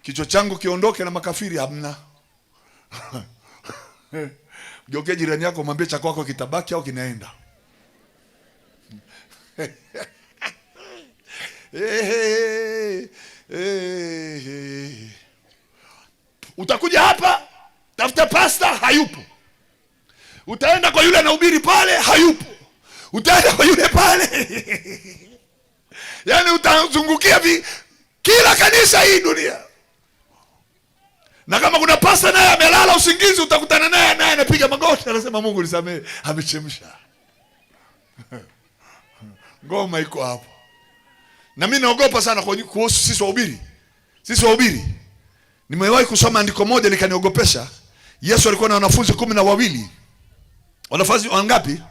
kichwa changu kiondoke na makafiri, hamna. Geukia jirani yako mwambie cha kwako kitabaki au kinaenda. Hey, hey, hey. Utakuja hapa tafuta pasta, hayupo. Utaenda kwa yule anahubiri pale, hayupo. Utaenda kwa yule pale yaani utazungukia kila kanisa hii dunia, na kama kuna pasta naye amelala usingizi, utakutana naye naye anapiga magoti, anasema Mungu nisamehe, amechemsha. Ngoma iko hapo. Na mimi naogopa sana kuhusu sisi wahubiri. Sisi wahubiri, nimewahi kusoma andiko moja likaniogopesha. Yesu alikuwa na wanafunzi 12. Wanafunzi wangapi?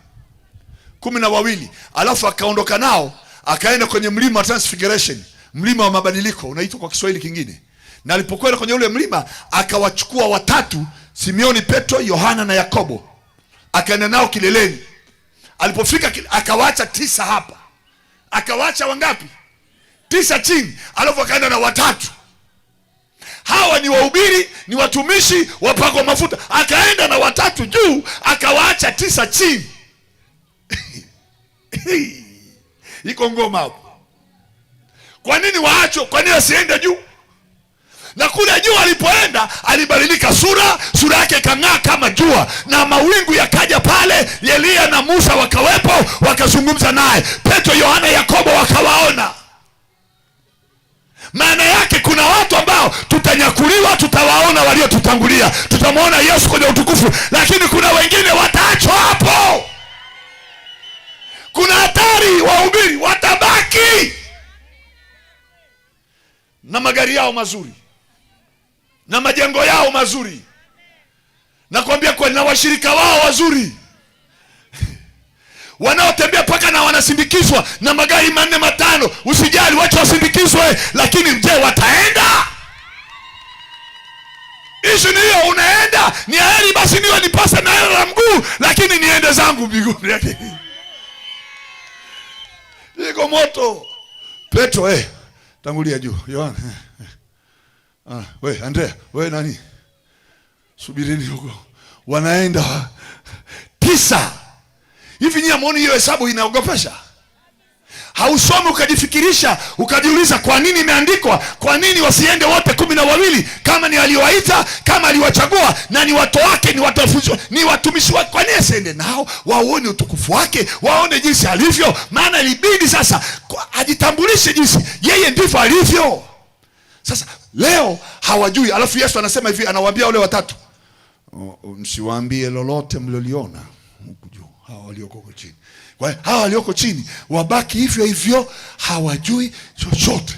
12. Alafu akaondoka nao akaenda kwenye mlima wa Transfiguration, mlima wa mabadiliko unaitwa kwa Kiswahili kingine. Na alipokwenda kwenye ule mlima akawachukua watatu, Simioni, Petro, Yohana na Yakobo. Akaenda nao kileleni. Alipofika akawaacha 9 hapa. Akawaacha wangapi? 9 chini. Alafu akaenda na watatu. Hawa ni wahubiri, ni watumishi wapakwa mafuta. Akaenda na watatu juu, akawaacha 9 chini. Iko ngoma hapo. Kwa nini waachwe? Kwa nini asiende juu? Na kule juu alipoenda alibadilika sura, sura yake ikang'aa kama jua, na mawingu yakaja pale. Elia na Musa wakawepo, wakazungumza naye. Petro, Yohana, Yakobo wakawaona. Maana yake kuna watu ambao tutanyakuliwa, tutawaona waliotutangulia, tutamwona Yesu kwenye utukufu, lakini kuna wengine wataachwa hapo. Kuna hatari, wahubiri watabaki na magari yao mazuri na majengo yao mazuri, nakwambia kweli, na washirika wao wazuri wanaotembea paka na wanasindikizwa na magari 4 5. Usijali, wacha wasindikizwe, lakini je, wataenda? Ishu ni hiyo, unaenda. Ni heri basi niwe nipase na hela la mguu, lakini niende zangu mbinguni. Iko moto. Petro, tangulia juu. Yohana. We Andrea, we nani? Subirini huko. Wanaenda 9. Hivi nyinyi hamuoni hiyo hesabu inaogopesha? Hausomi ukajifikirisha, ukajiuliza kwa nini imeandikwa? Kwa nini wasiende wote 12 kama ni aliwaita, kama aliwachagua na ni watu wake, ni watafunzwa, ni watumishi wake? Kwa nini asiende nao waone utukufu wake, waone jinsi alivyo? Maana ilibidi sasa ajitambulishe jinsi yeye ndivyo alivyo. Sasa leo hawajui. Alafu Yesu anasema hivi, anawaambia wale watatu, msiwaambie lolote mliloliona huku juu, hawa walioko huko chini. Kwa hiyo hawa walioko chini wabaki hivyo hivyo, hawajui chochote.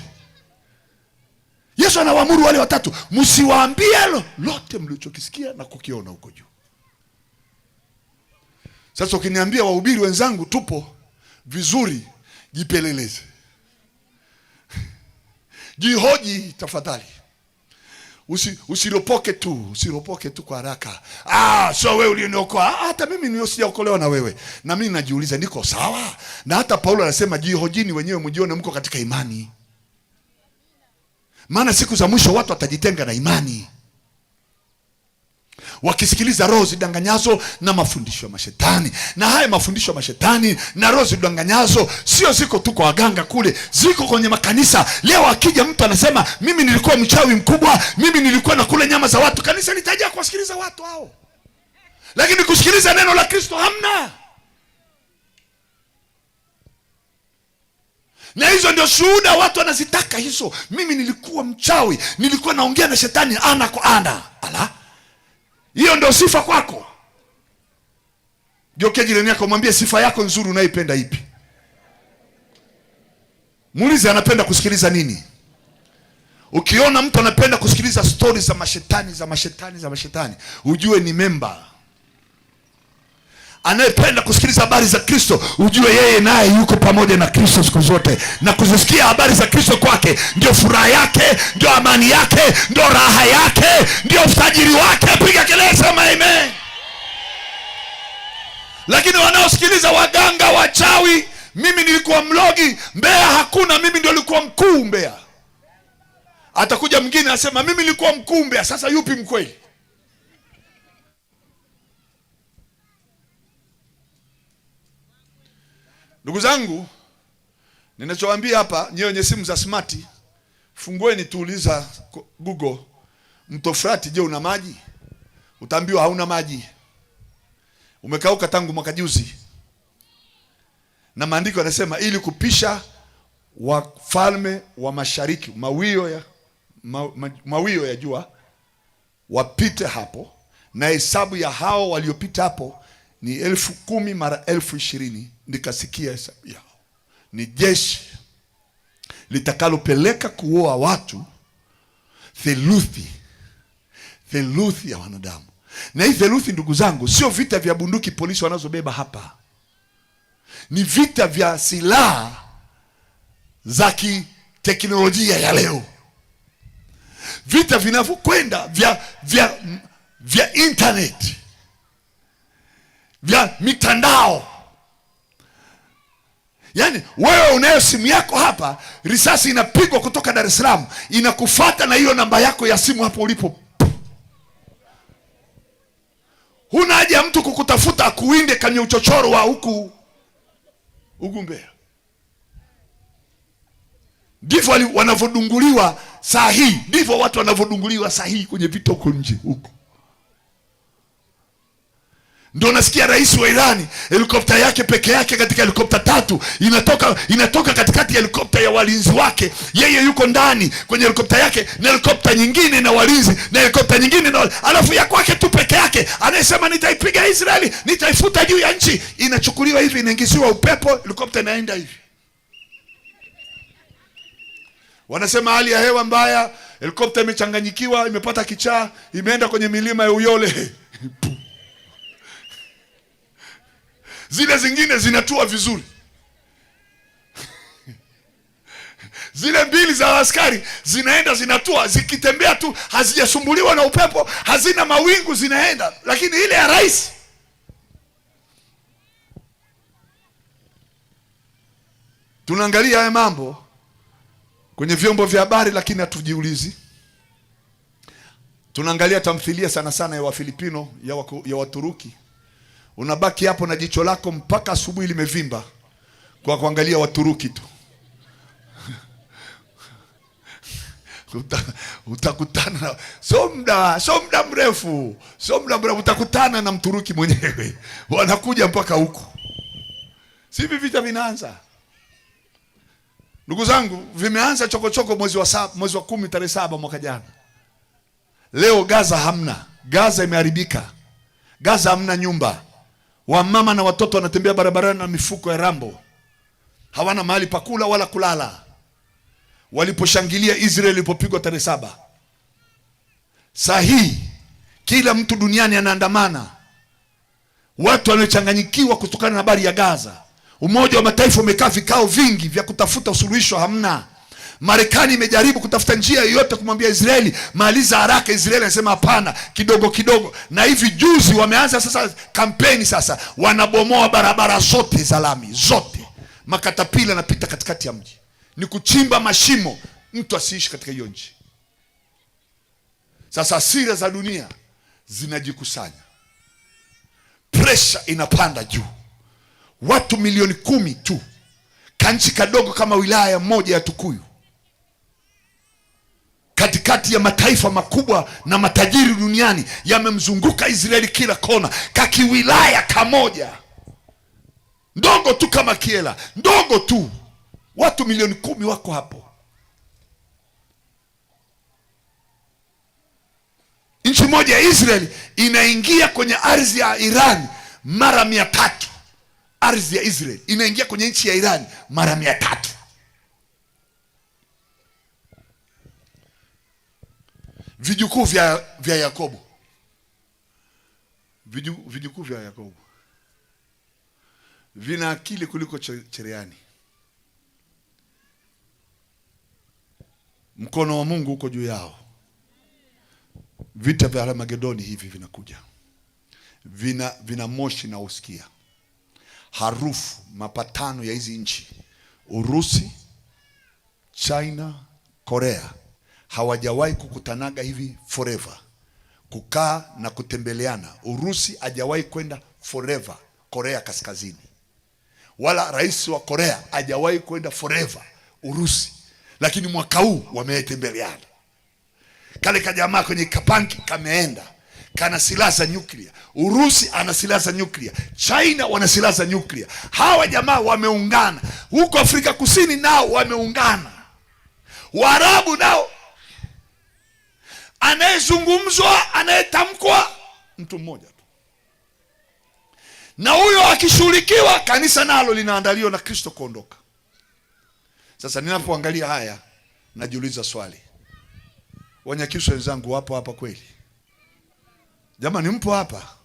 Yesu anawaamuru wale watatu, msiwaambie lolote mlichokisikia na kukiona huko juu. Sasa ukiniambia wahubiri wenzangu tupo vizuri, jipeleleze. Jihoji tafadhali. Usiropoke tu, usiropoke tu kwa haraka. Sio wewe uliyeniokoa. Hata mimi sijaokolewa na wewe. Na mimi najiuliza niko sawa? Na hata Paulo anasema jihojini wenyewe mjione mko katika imani. Maana siku za mwisho watu watajitenga na imani, wakisikiliza roho zidanganyazo na mafundisho ya mashetani. Na haya mafundisho ya mashetani na roho zidanganyazo sio ziko tu kwa waganga kule, ziko kwenye makanisa. Leo akija mtu anasema mimi nilikuwa mchawi mkubwa, mimi nilikuwa nakula nyama za watu, kanisa litajaa kuwasikiliza watu hao. Lakini kusikiliza neno la Kristo hamna. Na hizo ndio shuhuda watu wanazitaka hizo. Mimi nilikuwa mchawi, nilikuwa naongea na shetani ana kwa ana. Ala, hiyo ndio sifa kwako? Geukia jirani yako mwambie sifa yako nzuri unaipenda ipi? Muulize anapenda kusikiliza nini. Ukiona mtu anapenda kusikiliza stories za mashetani, za mashetani, za mashetani, ujue ni member. Anayependa kusikiliza habari za Kristo, ujue yeye naye yuko pamoja na Kristo siku zote. Na kuzisikia habari za Kristo kwake ndio furaha yake, ndio amani yake, ndio raha yake, ndio utajiri wake. Piga kelele sema amen. Lakini wanaosikiliza waganga, wachawi, mimi nilikuwa mlogi Mbeya hakuna, mimi ndio nilikuwa mkuu Mbeya. Atakuja mwingine anasema mimi nilikuwa mkuu Mbeya. Sasa yupi mkweli? Ndugu zangu, ninachowaambia hapa, nyewe wenye simu za smart, fungueni tuuliza Google, mto Frati je, una maji? Utaambiwa hauna maji, umekauka tangu mwaka juzi. Na maandiko yanasema ili kupisha wafalme wa mashariki, mawio ya jua wapite hapo, na hesabu ya hao waliopita hapo ni 10,000 mara 20,000. Nikasikia hesabu yao. Ni jeshi litakalopeleka kuoa watu theluthi ya wanadamu. Na hii theluthi, ndugu zangu, sio vita vya bunduki polisi wanazobeba hapa. Ni vita vya silaha za kiteknolojia ya leo. Vita vinavyokwenda vya internet, vya mitandao. Yaani wewe unayo simu yako hapa, risasi inapigwa kutoka Dar es Salaam, inakufuata na hiyo namba yako ya simu hapo ulipo. Huna haja ya mtu kukutafuta akuinde kwenye uchochoro wa huku Mbeya. Ndivyo wanavodunguliwa saa hii, ndivyo watu wanavodunguliwa saa hii kwenye vita huko nje huko. Ndio nasikia rais wa Irani helikopta yake peke yake katika helikopta 3 inatoka katikati ya helikopta ya walinzi wake. Yeye yuko ndani kwenye helikopta yake na helikopta nyingine na walinzi na helikopta nyingine na walinzi. Alafu ya kwake tu peke yake anayesema nitaipiga Israeli, nitaifuta juu ya nchi, inachukuliwa hivi, inaingiziwa upepo, helikopta inaenda hivi. Wanasema hali ya hewa mbaya, helikopta imechanganyikiwa, imepata kichaa, imeenda kwenye milima ya Uyole. Zile zingine zinatua vizuri. Zile mbili za askari zinaenda zinatua, zikitembea tu, hazijasumbuliwa na upepo, hazina mawingu, zinaenda. Lakini ile ya rais, tunaangalia haya mambo kwenye vyombo vya habari, lakini hatujiulizi. Tunaangalia tamthilia sana sana ya Wafilipino, ya Waturuki. Unabaki hapo na jicho lako mpaka asubuhi limevimba kwa kuangalia Waturuki tu. Utakutana sio muda mrefu, sio muda mrefu utakutana na Mturuki mwenyewe. Wanakuja mpaka huku. Si hivi vita vinaanza. Ndugu zangu, vimeanza chokochoko mwezi wa 10 tarehe 7 mwaka jana. Leo Gaza hamna. Gaza imeharibika. Gaza hamna nyumba. Wamama na watoto wanatembea barabarani na mifuko ya rambo. Hawana mahali pa kula wala kulala. Waliposhangilia Israel ilipopigwa tarehe 7. Saa hii kila mtu duniani anaandamana. Watu wamechanganyikiwa kutokana na habari ya Gaza. Umoja wa Mataifa umekaa vikao vingi vya kutafuta usuluhisho, hamna. Marekani imejaribu kutafuta njia yoyote kumwambia Israeli maliza haraka. Israeli anasema hapana, kidogo kidogo. Na hivi juzi wameanza sasa kampeni, sasa wanabomoa barabara zote za lami zote. Makatapila yanapita katikati ya mji. Ni kuchimba mashimo, mtu asiishi katika hiyo nchi. Sasa hasira za dunia zinajikusanya. Pressure inapanda juu. Watu milioni 10 tu, kanchi kadogo kama wilaya moja ya Tukuyu, katikati ya mataifa makubwa na matajiri duniani yamemzunguka Israeli kila kona, kakiwilaya kamoja ndogo tu kama Kiela, ndogo tu, watu milioni 10 wako hapo. Nchi moja ya Israeli inaingia kwenye ardhi ya Iran mara 300. Ardhi ya Israel inaingia kwenye nchi ya Iran mara 300. Vijukuu vya Yakobo. Vijukuu vya Yakobo vina akili kuliko cherehani. Mkono wa Mungu uko juu yao. Vita vya Armagedoni hivi vinakuja. Vina moshi na usikia harufu mapatano ya hizi nchi. Urusi, China, Korea hawajawahi kukutanaga hivi forever, kukaa na kutembeleana. Urusi hajawahi kwenda forever Korea Kaskazini, wala rais wa Korea hajawahi kwenda forever Urusi, lakini mwaka huu wametembeleana. Kale kajamaa kwenye kapanki kameenda, kana silaha za nyuklia. Urusi ana silaha za nyuklia, China wana silaha za nyuklia. Hawa jamaa wameungana. Huko Afrika Kusini nao wameungana, Waarabu nao. Anayezungumzwa, anayetamkwa mtu mmoja tu, na huyo akishughulikiwa, kanisa nalo linaandaliwa na Kristo kuondoka. Sasa ninapoangalia haya najiuliza swali, Wanyakyusa wenzangu wapo hapa kweli? Jamani, mpo hapa?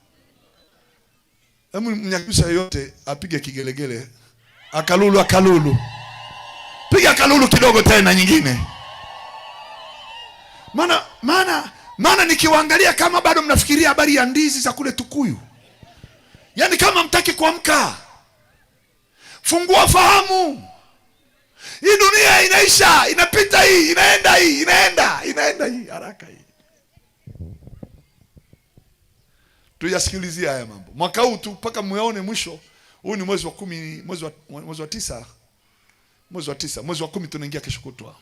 Hebu Mnyakyusa yote apige kigelegele, akalulu akalulu, piga kalulu kidogo tena nyingine. Maana nikiwaangalia kama bado mnafikiria habari ya ndizi za kule Tukuyu. Yaani kama mtaki kuamka. Fungua fahamu. Hii dunia inaisha, inapita hii, inaenda hii, inaenda, inaenda hii haraka hii. Tuyasikilizie haya mambo. Mwaka huu tu mpaka muone mwisho. Huu ni mwezi wa 10, mwezi wa 9. Mwezi wa 9, mwezi wa 10 tunaingia kesho kutwa.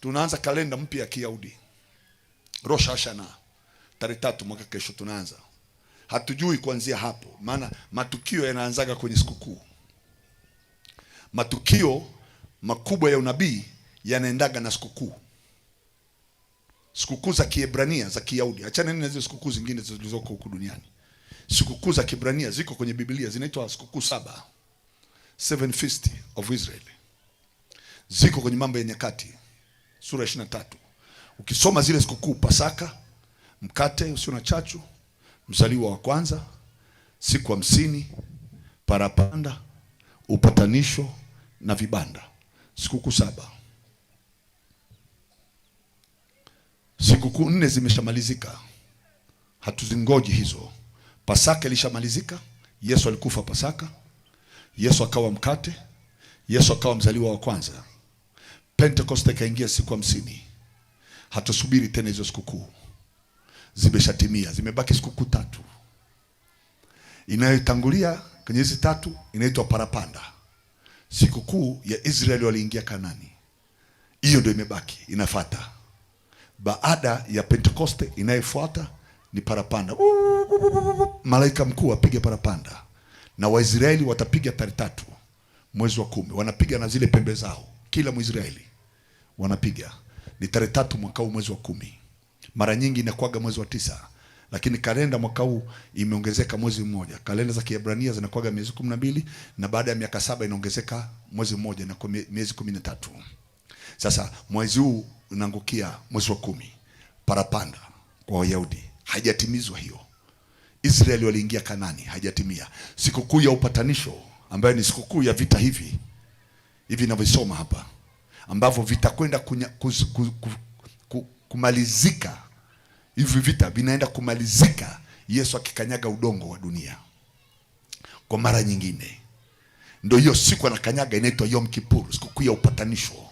Tunaanza kalenda mpya ya Kiyahudi. Rosh Hashanah. Tarehe 3 mwaka kesho tunaanza. Hatujui kuanzia hapo, maana matukio yanaanzaga kwenye sikukuu. Matukio makubwa ya unabii yanaendaga na sikukuu. Sikukuu za Kiebrania za Kiyahudi. Achana na hizo sikukuu zingine zilizoko huku duniani. Sikukuu za Kiebrania ziko kwenye Biblia, zinaitwa sikukuu 7. 7 Feast of Israel. Ziko kwenye Mambo ya Nyakati. sura 23. Ukisoma zile sikukuu, Pasaka, mkate usio na chachu, mzaliwa wa kwanza, siku 50, parapanda, upatanisho na vibanda, sikukuu 7. Sikukuu 4 zimeshamalizika, hatuzingoji hizo. Pasaka ilishamalizika, Yesu alikufa Pasaka, Yesu akawa mkate, Yesu akawa mzaliwa wa kwanza. Pentecost ikaingia siku 50. Hatusubiri tena hizo sikukuu, zimeshatimia. Zimebaki sikukuu 3. Inayotangulia kwenye hizi 3 inaitwa parapanda, sikukuu ya Israeli waliingia Kanani. Hiyo ndio imebaki, inafuata. Baada ya Pentecoste inayofuata ni parapanda. Malaika mkuu apige parapanda, na Waisraeli watapiga tarehe 3 mwezi wa 10. Wanapiga na zile pembe zao, kila Mwisraeli wanapiga. Ni tarehe 3 mwaka huu mwezi wa 10. Mara nyingi inakuwaga mwezi wa 9, lakini kalenda mwaka huu imeongezeka mwezi mmoja. Kalenda za Kiebrania zinakuwaga miezi 12, na baada ya miaka 7 inaongezeka mwezi mmoja na miezi 13. Sasa mwezi huu unaangukia mwezi wa 10, parapanda kwa Wayahudi. Haijatimizwa hiyo. Israeli waliingia Kanani, haijatimia. Sikukuu ya upatanisho ambayo ni sikukuu ya vita hivi hivi ninavyosoma hapa, ambavyo vitakwenda kumalizika. Hivi vita vinaenda kumalizika Yesu akikanyaga udongo wa dunia kwa mara nyingine. Ndio hiyo siku anakanyaga, inaitwa Yom Kippur, sikukuu ya upatanisho.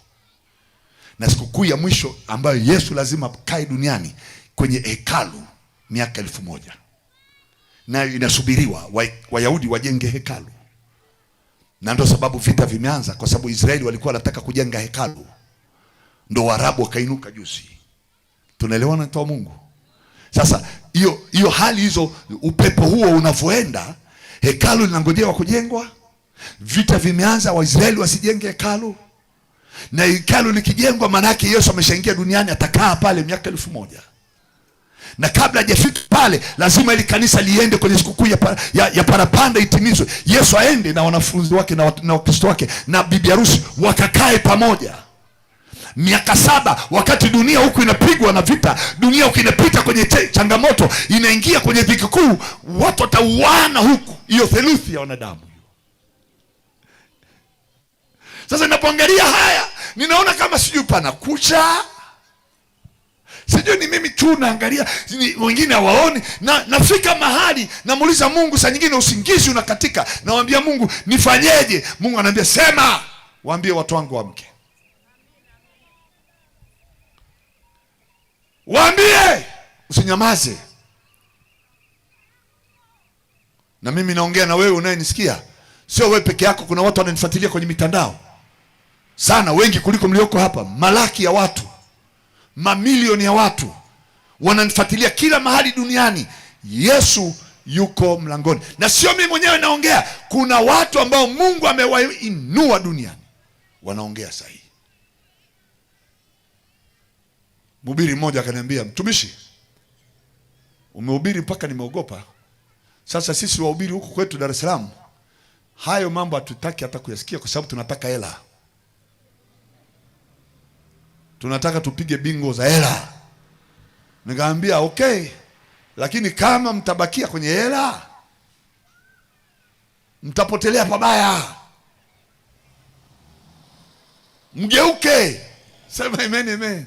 Na sikukuu ya mwisho ambayo Yesu lazima kae duniani kwenye hekalu miaka 1000. Nayo inasubiriwa Wayahudi wajenge hekalu. Na ndio sababu vita vimeanza, kwa sababu Israeli walikuwa wanataka kujenga hekalu. Ndio Waarabu wakainuka juzi. Tunaelewana, mtu wa Mungu? Sasa hiyo hali hizo, upepo huo unavoenda, hekalu linangojewa kujengwa. Vita vimeanza, Waisraeli wasijenge hekalu. Na hekalu likijengwa, maana yake Yesu ameshaingia duniani, atakaa pale miaka 1000. Na kabla hajafika pale, lazima ili kanisa liende kwenye sikukuu ya parapanda itimizwe. Yesu aende na wanafunzi wake na Wakristo wake na bibi harusi wakakae pamoja miaka 7, wakati dunia huku inapigwa na vita, dunia huku inapita kwenye changamoto, inaingia kwenye dhiki kuu, watu watauana huku, hiyo theluthi ya wanadamu. Sasa ninapoangalia haya, ninaona kama sijui pana kucha, sijui ni mimi tu naangalia, wengine hawaoni. Na nafika mahali namuuliza Mungu, saa nyingine usingizi unakatika, namwambia Mungu nifanyeje? Mungu ananiambia sema, waambie watu wangu waamke, waambie, usinyamaze. Na mimi naongea na wewe unayenisikia, sio wewe peke yako, kuna watu wananifuatilia kwenye mitandao sana, wengi kuliko mlioko hapa. Malaki ya watu, mamilioni ya watu wananifuatilia kila mahali duniani. Yesu yuko mlangoni. Na sio mimi mwenyewe naongea, kuna watu ambao Mungu amewainua duniani wanaongea sahihi. Mhubiri mmoja akaniambia, mtumishi, umehubiri mpaka nimeogopa. Sasa sisi wahubiri huku kwetu Dar es Salaam, hayo mambo hatutaki hata kuyasikia, kwa sababu tunataka hela. Tunataka tupige bingo za hela. Nikamwambia okay, lakini kama mtabakia kwenye hela mtapotelea pabaya. Mgeuke. Sema amen, amen.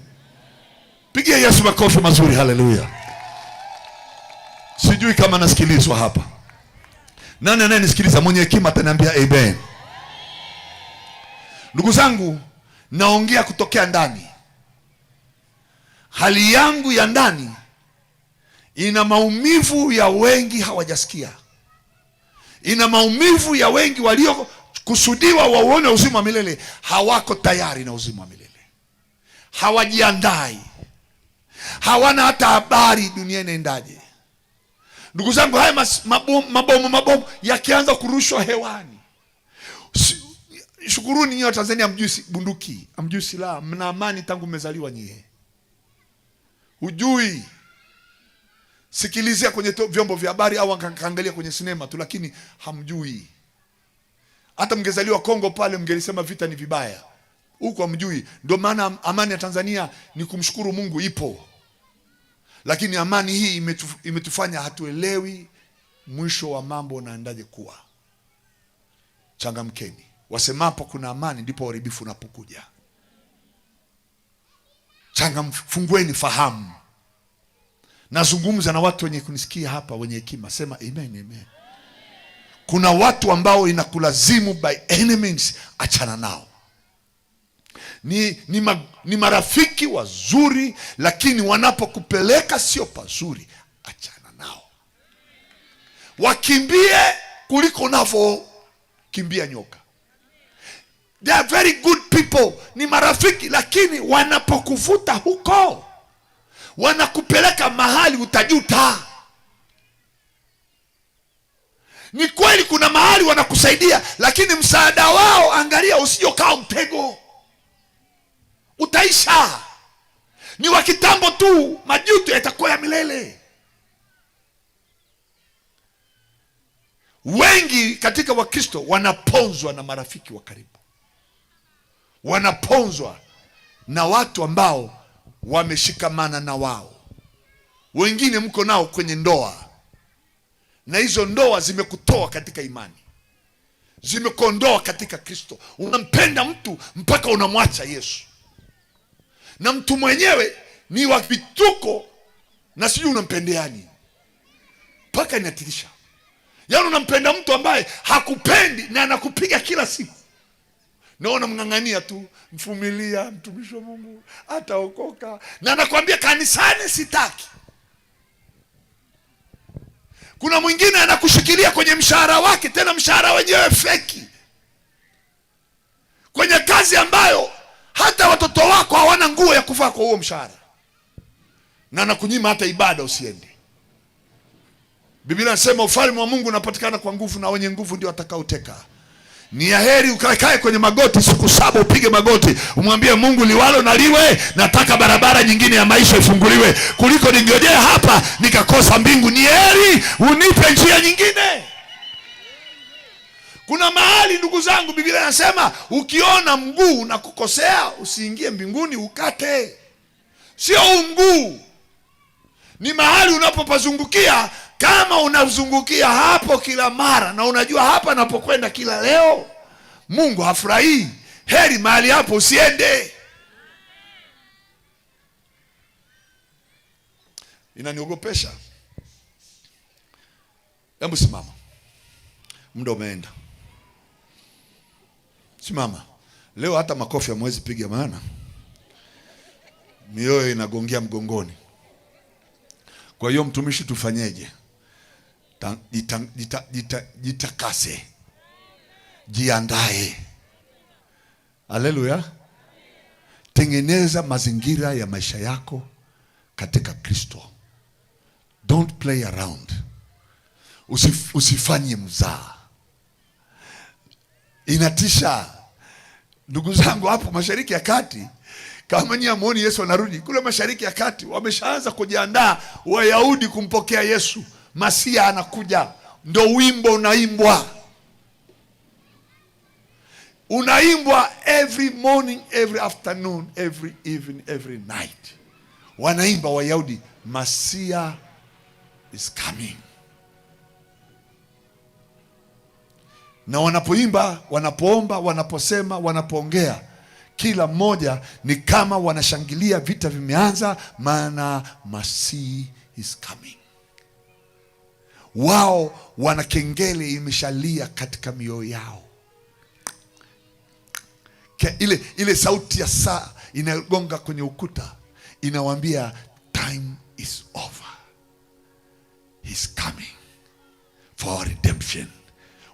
Pigia Yesu makofi mazuri, haleluya. Sijui kama nasikilizwa hapa. Nani anayenisikiliza mwenye hekima ataniambia amen. Ndugu zangu, naongea kutokea ndani. Hali yangu ya ndani ina maumivu ya wengi hawajasikia. Ina maumivu ya wengi waliokusudiwa wauone uzima wa milele, hawako tayari na uzima wa milele. Hawajiandai. Hawana hata habari dunia inaendaje. Ndugu zangu, haya mabomu yakianza kurushwa hewani. Shukuruni nyinyi wa Tanzania, hamjui bunduki, hamjui silaha, mna amani tangu mmezaliwa nyie. Hujui. Sikilizia kwenye vyombo vya habari au angalia kwenye sinema tu, lakini hamjui. Hata mngezaliwa Kongo pale mngelisema vita ni vibaya. Huko hamjui. Ndio maana amani ya Tanzania ni kumshukuru Mungu ipo, lakini amani hii imetufanya hatuelewi mwisho wa mambo unaendaje kuwa. Changamkeni. Wasemapo kuna amani, ndipo uharibifu unapokuja. Fungueni fahamu. Nazungumza na watu wenye kunisikia hapa, wenye hekima, sema amen, amen. Kuna watu ambao inakulazimu by any means, achana nao. Ni marafiki wazuri, lakini wanapokupeleka sio pazuri, achana nao. Wakimbie kuliko unavyokimbia nyoka. They are very good people, ni marafiki, lakini wanapokuvuta huko wanakupeleka mahali utajuta. Ni kweli kuna mahali wanakusaidia, lakini msaada wao, angalia usije ukawa mtego, utaisha. Ni wa kitambo tu, majuto yatakuwa ya milele. Wengi katika Wakristo wanaponzwa na marafiki wa karibu, wanaponzwa na watu ambao wameshikamana na wao. Wengine mko nao kwenye ndoa, na hizo ndoa zimekutoa katika imani, zimekuondoa katika Kristo. Unampenda mtu mpaka unamwacha Yesu, na mtu mwenyewe ni wa vituko na sijui unampendeani, mpaka inatirisha. Yaani unampenda mtu ambaye hakupendi na anakupiga kila siku, na unamng'ang'ania tu, mfumilia, mtumishi wa Mungu ataokoka, na anakuambia kanisani sitaki. Kuna mwingine anakushikilia kwenye mshahara wake, tena mshahara wenyewe feki, kwenye kazi ambayo hata watoto wako hawana nguo ya kuvaa kwa huo mshahara, na anakunyima hata ibada usiende. Biblia inasema ufalme wa Mungu unapatikana kwa nguvu, na wenye nguvu ndio watakaoteka. Ni ya heri ukakae kwenye magoti siku 7, upige magoti umwambie Mungu, liwalo na liwe, nataka barabara nyingine ya maisha ifunguliwe, kuliko ningojea hapa nikakosa mbingu. Ni heri unipe njia nyingine. Kuna mahali ndugu zangu, Biblia inasema ukiona mguu unakukosea usiingie mbinguni, ukate. Sio huu mguu, ni mahali unapopazungukia. Kama unazungukia hapo kila mara na unajua hapa napokwenda kila leo Mungu hafurahii, heri mahali hapo usiende. Inaniogopesha. Hebu simama, muda umeenda. Simama. Leo hata makofi hamwezi piga, maana mioyo inagongea mgongoni. Kwa hiyo mtumishi, tufanyeje? Jitakase, jiandae. Haleluya. Tengeneza mazingira ya maisha yako katika Kristo. Don't play around. Usifanye mzaa. Inatisha ndugu zangu, hapo Mashariki ya Kati. Kama nyinyi hamuoni Yesu anarudi kule Mashariki ya Kati, wameshaanza kujiandaa Wayahudi kumpokea Yesu. Masia anakuja, ndo wimbo unaimbwa, unaimbwa every morning, every afternoon, every evening, every night. Wanaimba Wayahudi, Masia is coming. Na wanapoimba, wanapoomba, wanaposema, wanapoongea, kila mmoja ni kama wanashangilia vita vimeanza, maana Masihi is coming. Wao wana kengele imeshalia katika mioyo yao. Ile sauti ya saa inagonga kwenye ukuta inawaambia time is over, he's coming for our redemption.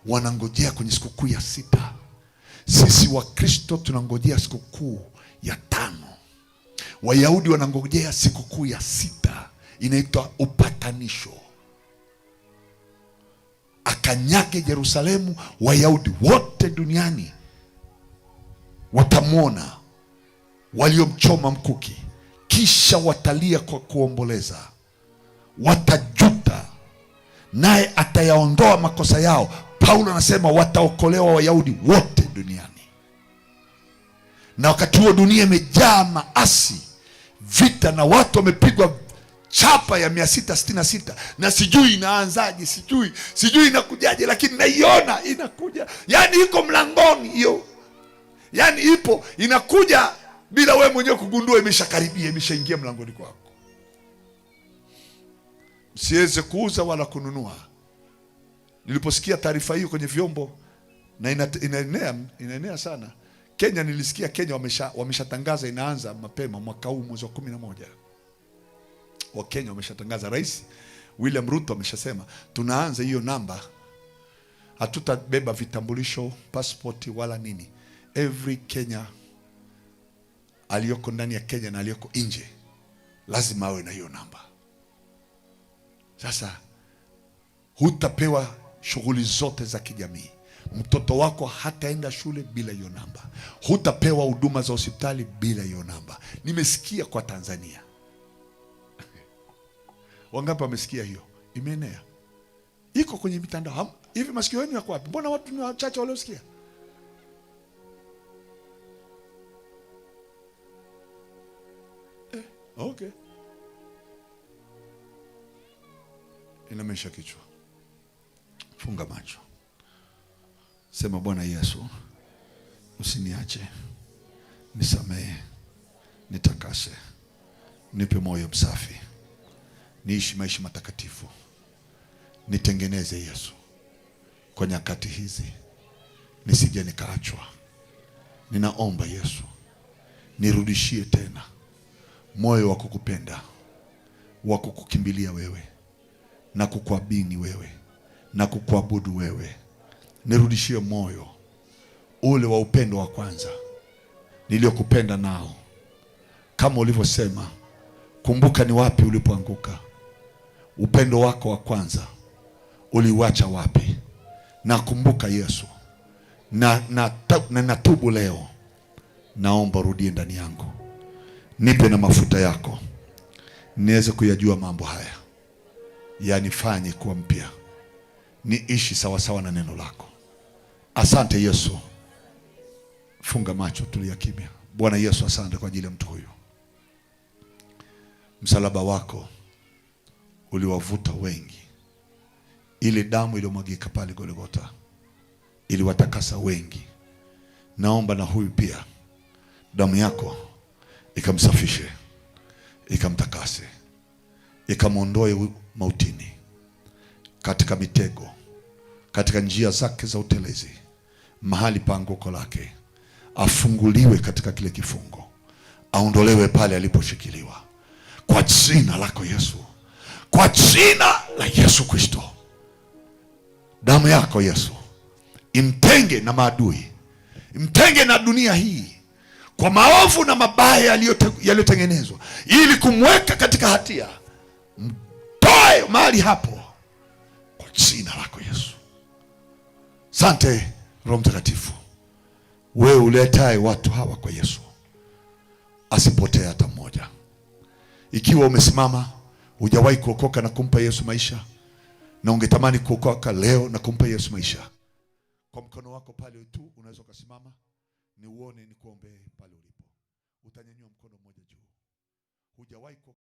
Wanangojea kwenye sikukuu ya 6. Sisi Wakristo tunangojea sikukuu ya 5. Wayahudi wanangojea sikukuu ya 6, inaitwa upatanisho. Akanyage Yerusalemu, Wayahudi wote duniani watamwona waliomchoma mkuki, kisha watalia kwa kuomboleza, watajuta, naye atayaondoa makosa yao. Paulo anasema wataokolewa Wayahudi wote duniani. Na wakati huo dunia imejaa maasi, vita, na watu wamepigwa chapa ya 666, na sijui inaanzaje, sijui inakujaje, lakini naiona inakuja, yaani iko mlangoni hiyo, yaani ipo inakuja bila wewe mwenyewe kugundua, imeshakaribia, imeshaingia mlangoni kwako. Msiweze kuuza wala kununua. Niliposikia taarifa hiyo kwenye vyombo na inaenea sana Kenya, nilisikia Kenya wameshatangaza inaanza mapema mwaka huu mwezi wa 11. Wakenya wameshatangaza, Rais William Ruto ameshasema tunaanza hiyo namba, hatutabeba vitambulisho, passport wala nini. Every Kenya aliyoko ndani ya Kenya na aliyoko nje lazima awe na hiyo namba. Sasa hutapewa shughuli zote za kijamii. Mtoto wako hataenda shule bila hiyo namba. Hutapewa huduma za hospitali bila hiyo namba. Nimesikia kwa Tanzania. Wangapi wamesikia hiyo? Imeenea, iko kwenye mitandao. Hivi masikio yenu yako wapi? Mbona watu ni wachache waliosikia? Okay. Inamisha kichwa, funga macho, sema: Bwana Yesu, usiniache, nisamehe, nitakase, nipe moyo msafi, niishi maisha matakatifu, nitengeneze Yesu kwa nyakati hizi, nisije nikaachwa. Ninaomba Yesu, nirudishie tena moyo wa kukupenda, wa kukukimbilia wewe na kukuabini wewe na kukuabudu wewe. Nirudishie moyo ule wa upendo wa kwanza niliyokupenda nao, kama ulivyosema, kumbuka ni wapi ulipoanguka. Upendo wako wa kwanza uliuacha wapi? Na kumbuka Yesu, na natubu leo, naomba urudie ndani yangu, nipe na mafuta yako niweze kuyajua mambo haya, yanifanye kuwa mpya, niishi sawasawa na neno lako. Asante Yesu. Funga macho, tulia kimya. Bwana Yesu, asante kwa ajili ya mtu huyu. Msalaba wako uliwavuta wengi, ile damu iliyomwagika pale Golgotha iliwatakasa wengi. Naomba na huyu pia damu yako ikamsafishe, ikamtakase, ikamwondoe mautini, katika mitego, katika njia zake za utelezi, mahali pa anguko lake, afunguliwe katika kile kifungo, aondolewe pale aliposhikiliwa, kwa jina lako Yesu, kwa jina la Yesu Kristo. Damu yako Yesu imtenge na maadui, imtenge na dunia hii kwa maovu na mabaya yaliyotengenezwa ili kumweka katika hatia. Mtoe mahali hapo kwa jina lako Yesu. Sante Roho Mtakatifu, wewe uletaye watu hawa kwa Yesu, asipotee hata mmoja. Ikiwa umesimama hujawahi kuokoka na kumpa Yesu maisha, na ungetamani kuokoka leo na kumpa Yesu maisha, kwa mkono wako pale tu unaweza ukasimama, niuone, nikuombee pale ulipo. Utanyanyua mkono mmoja juu. Hujawahi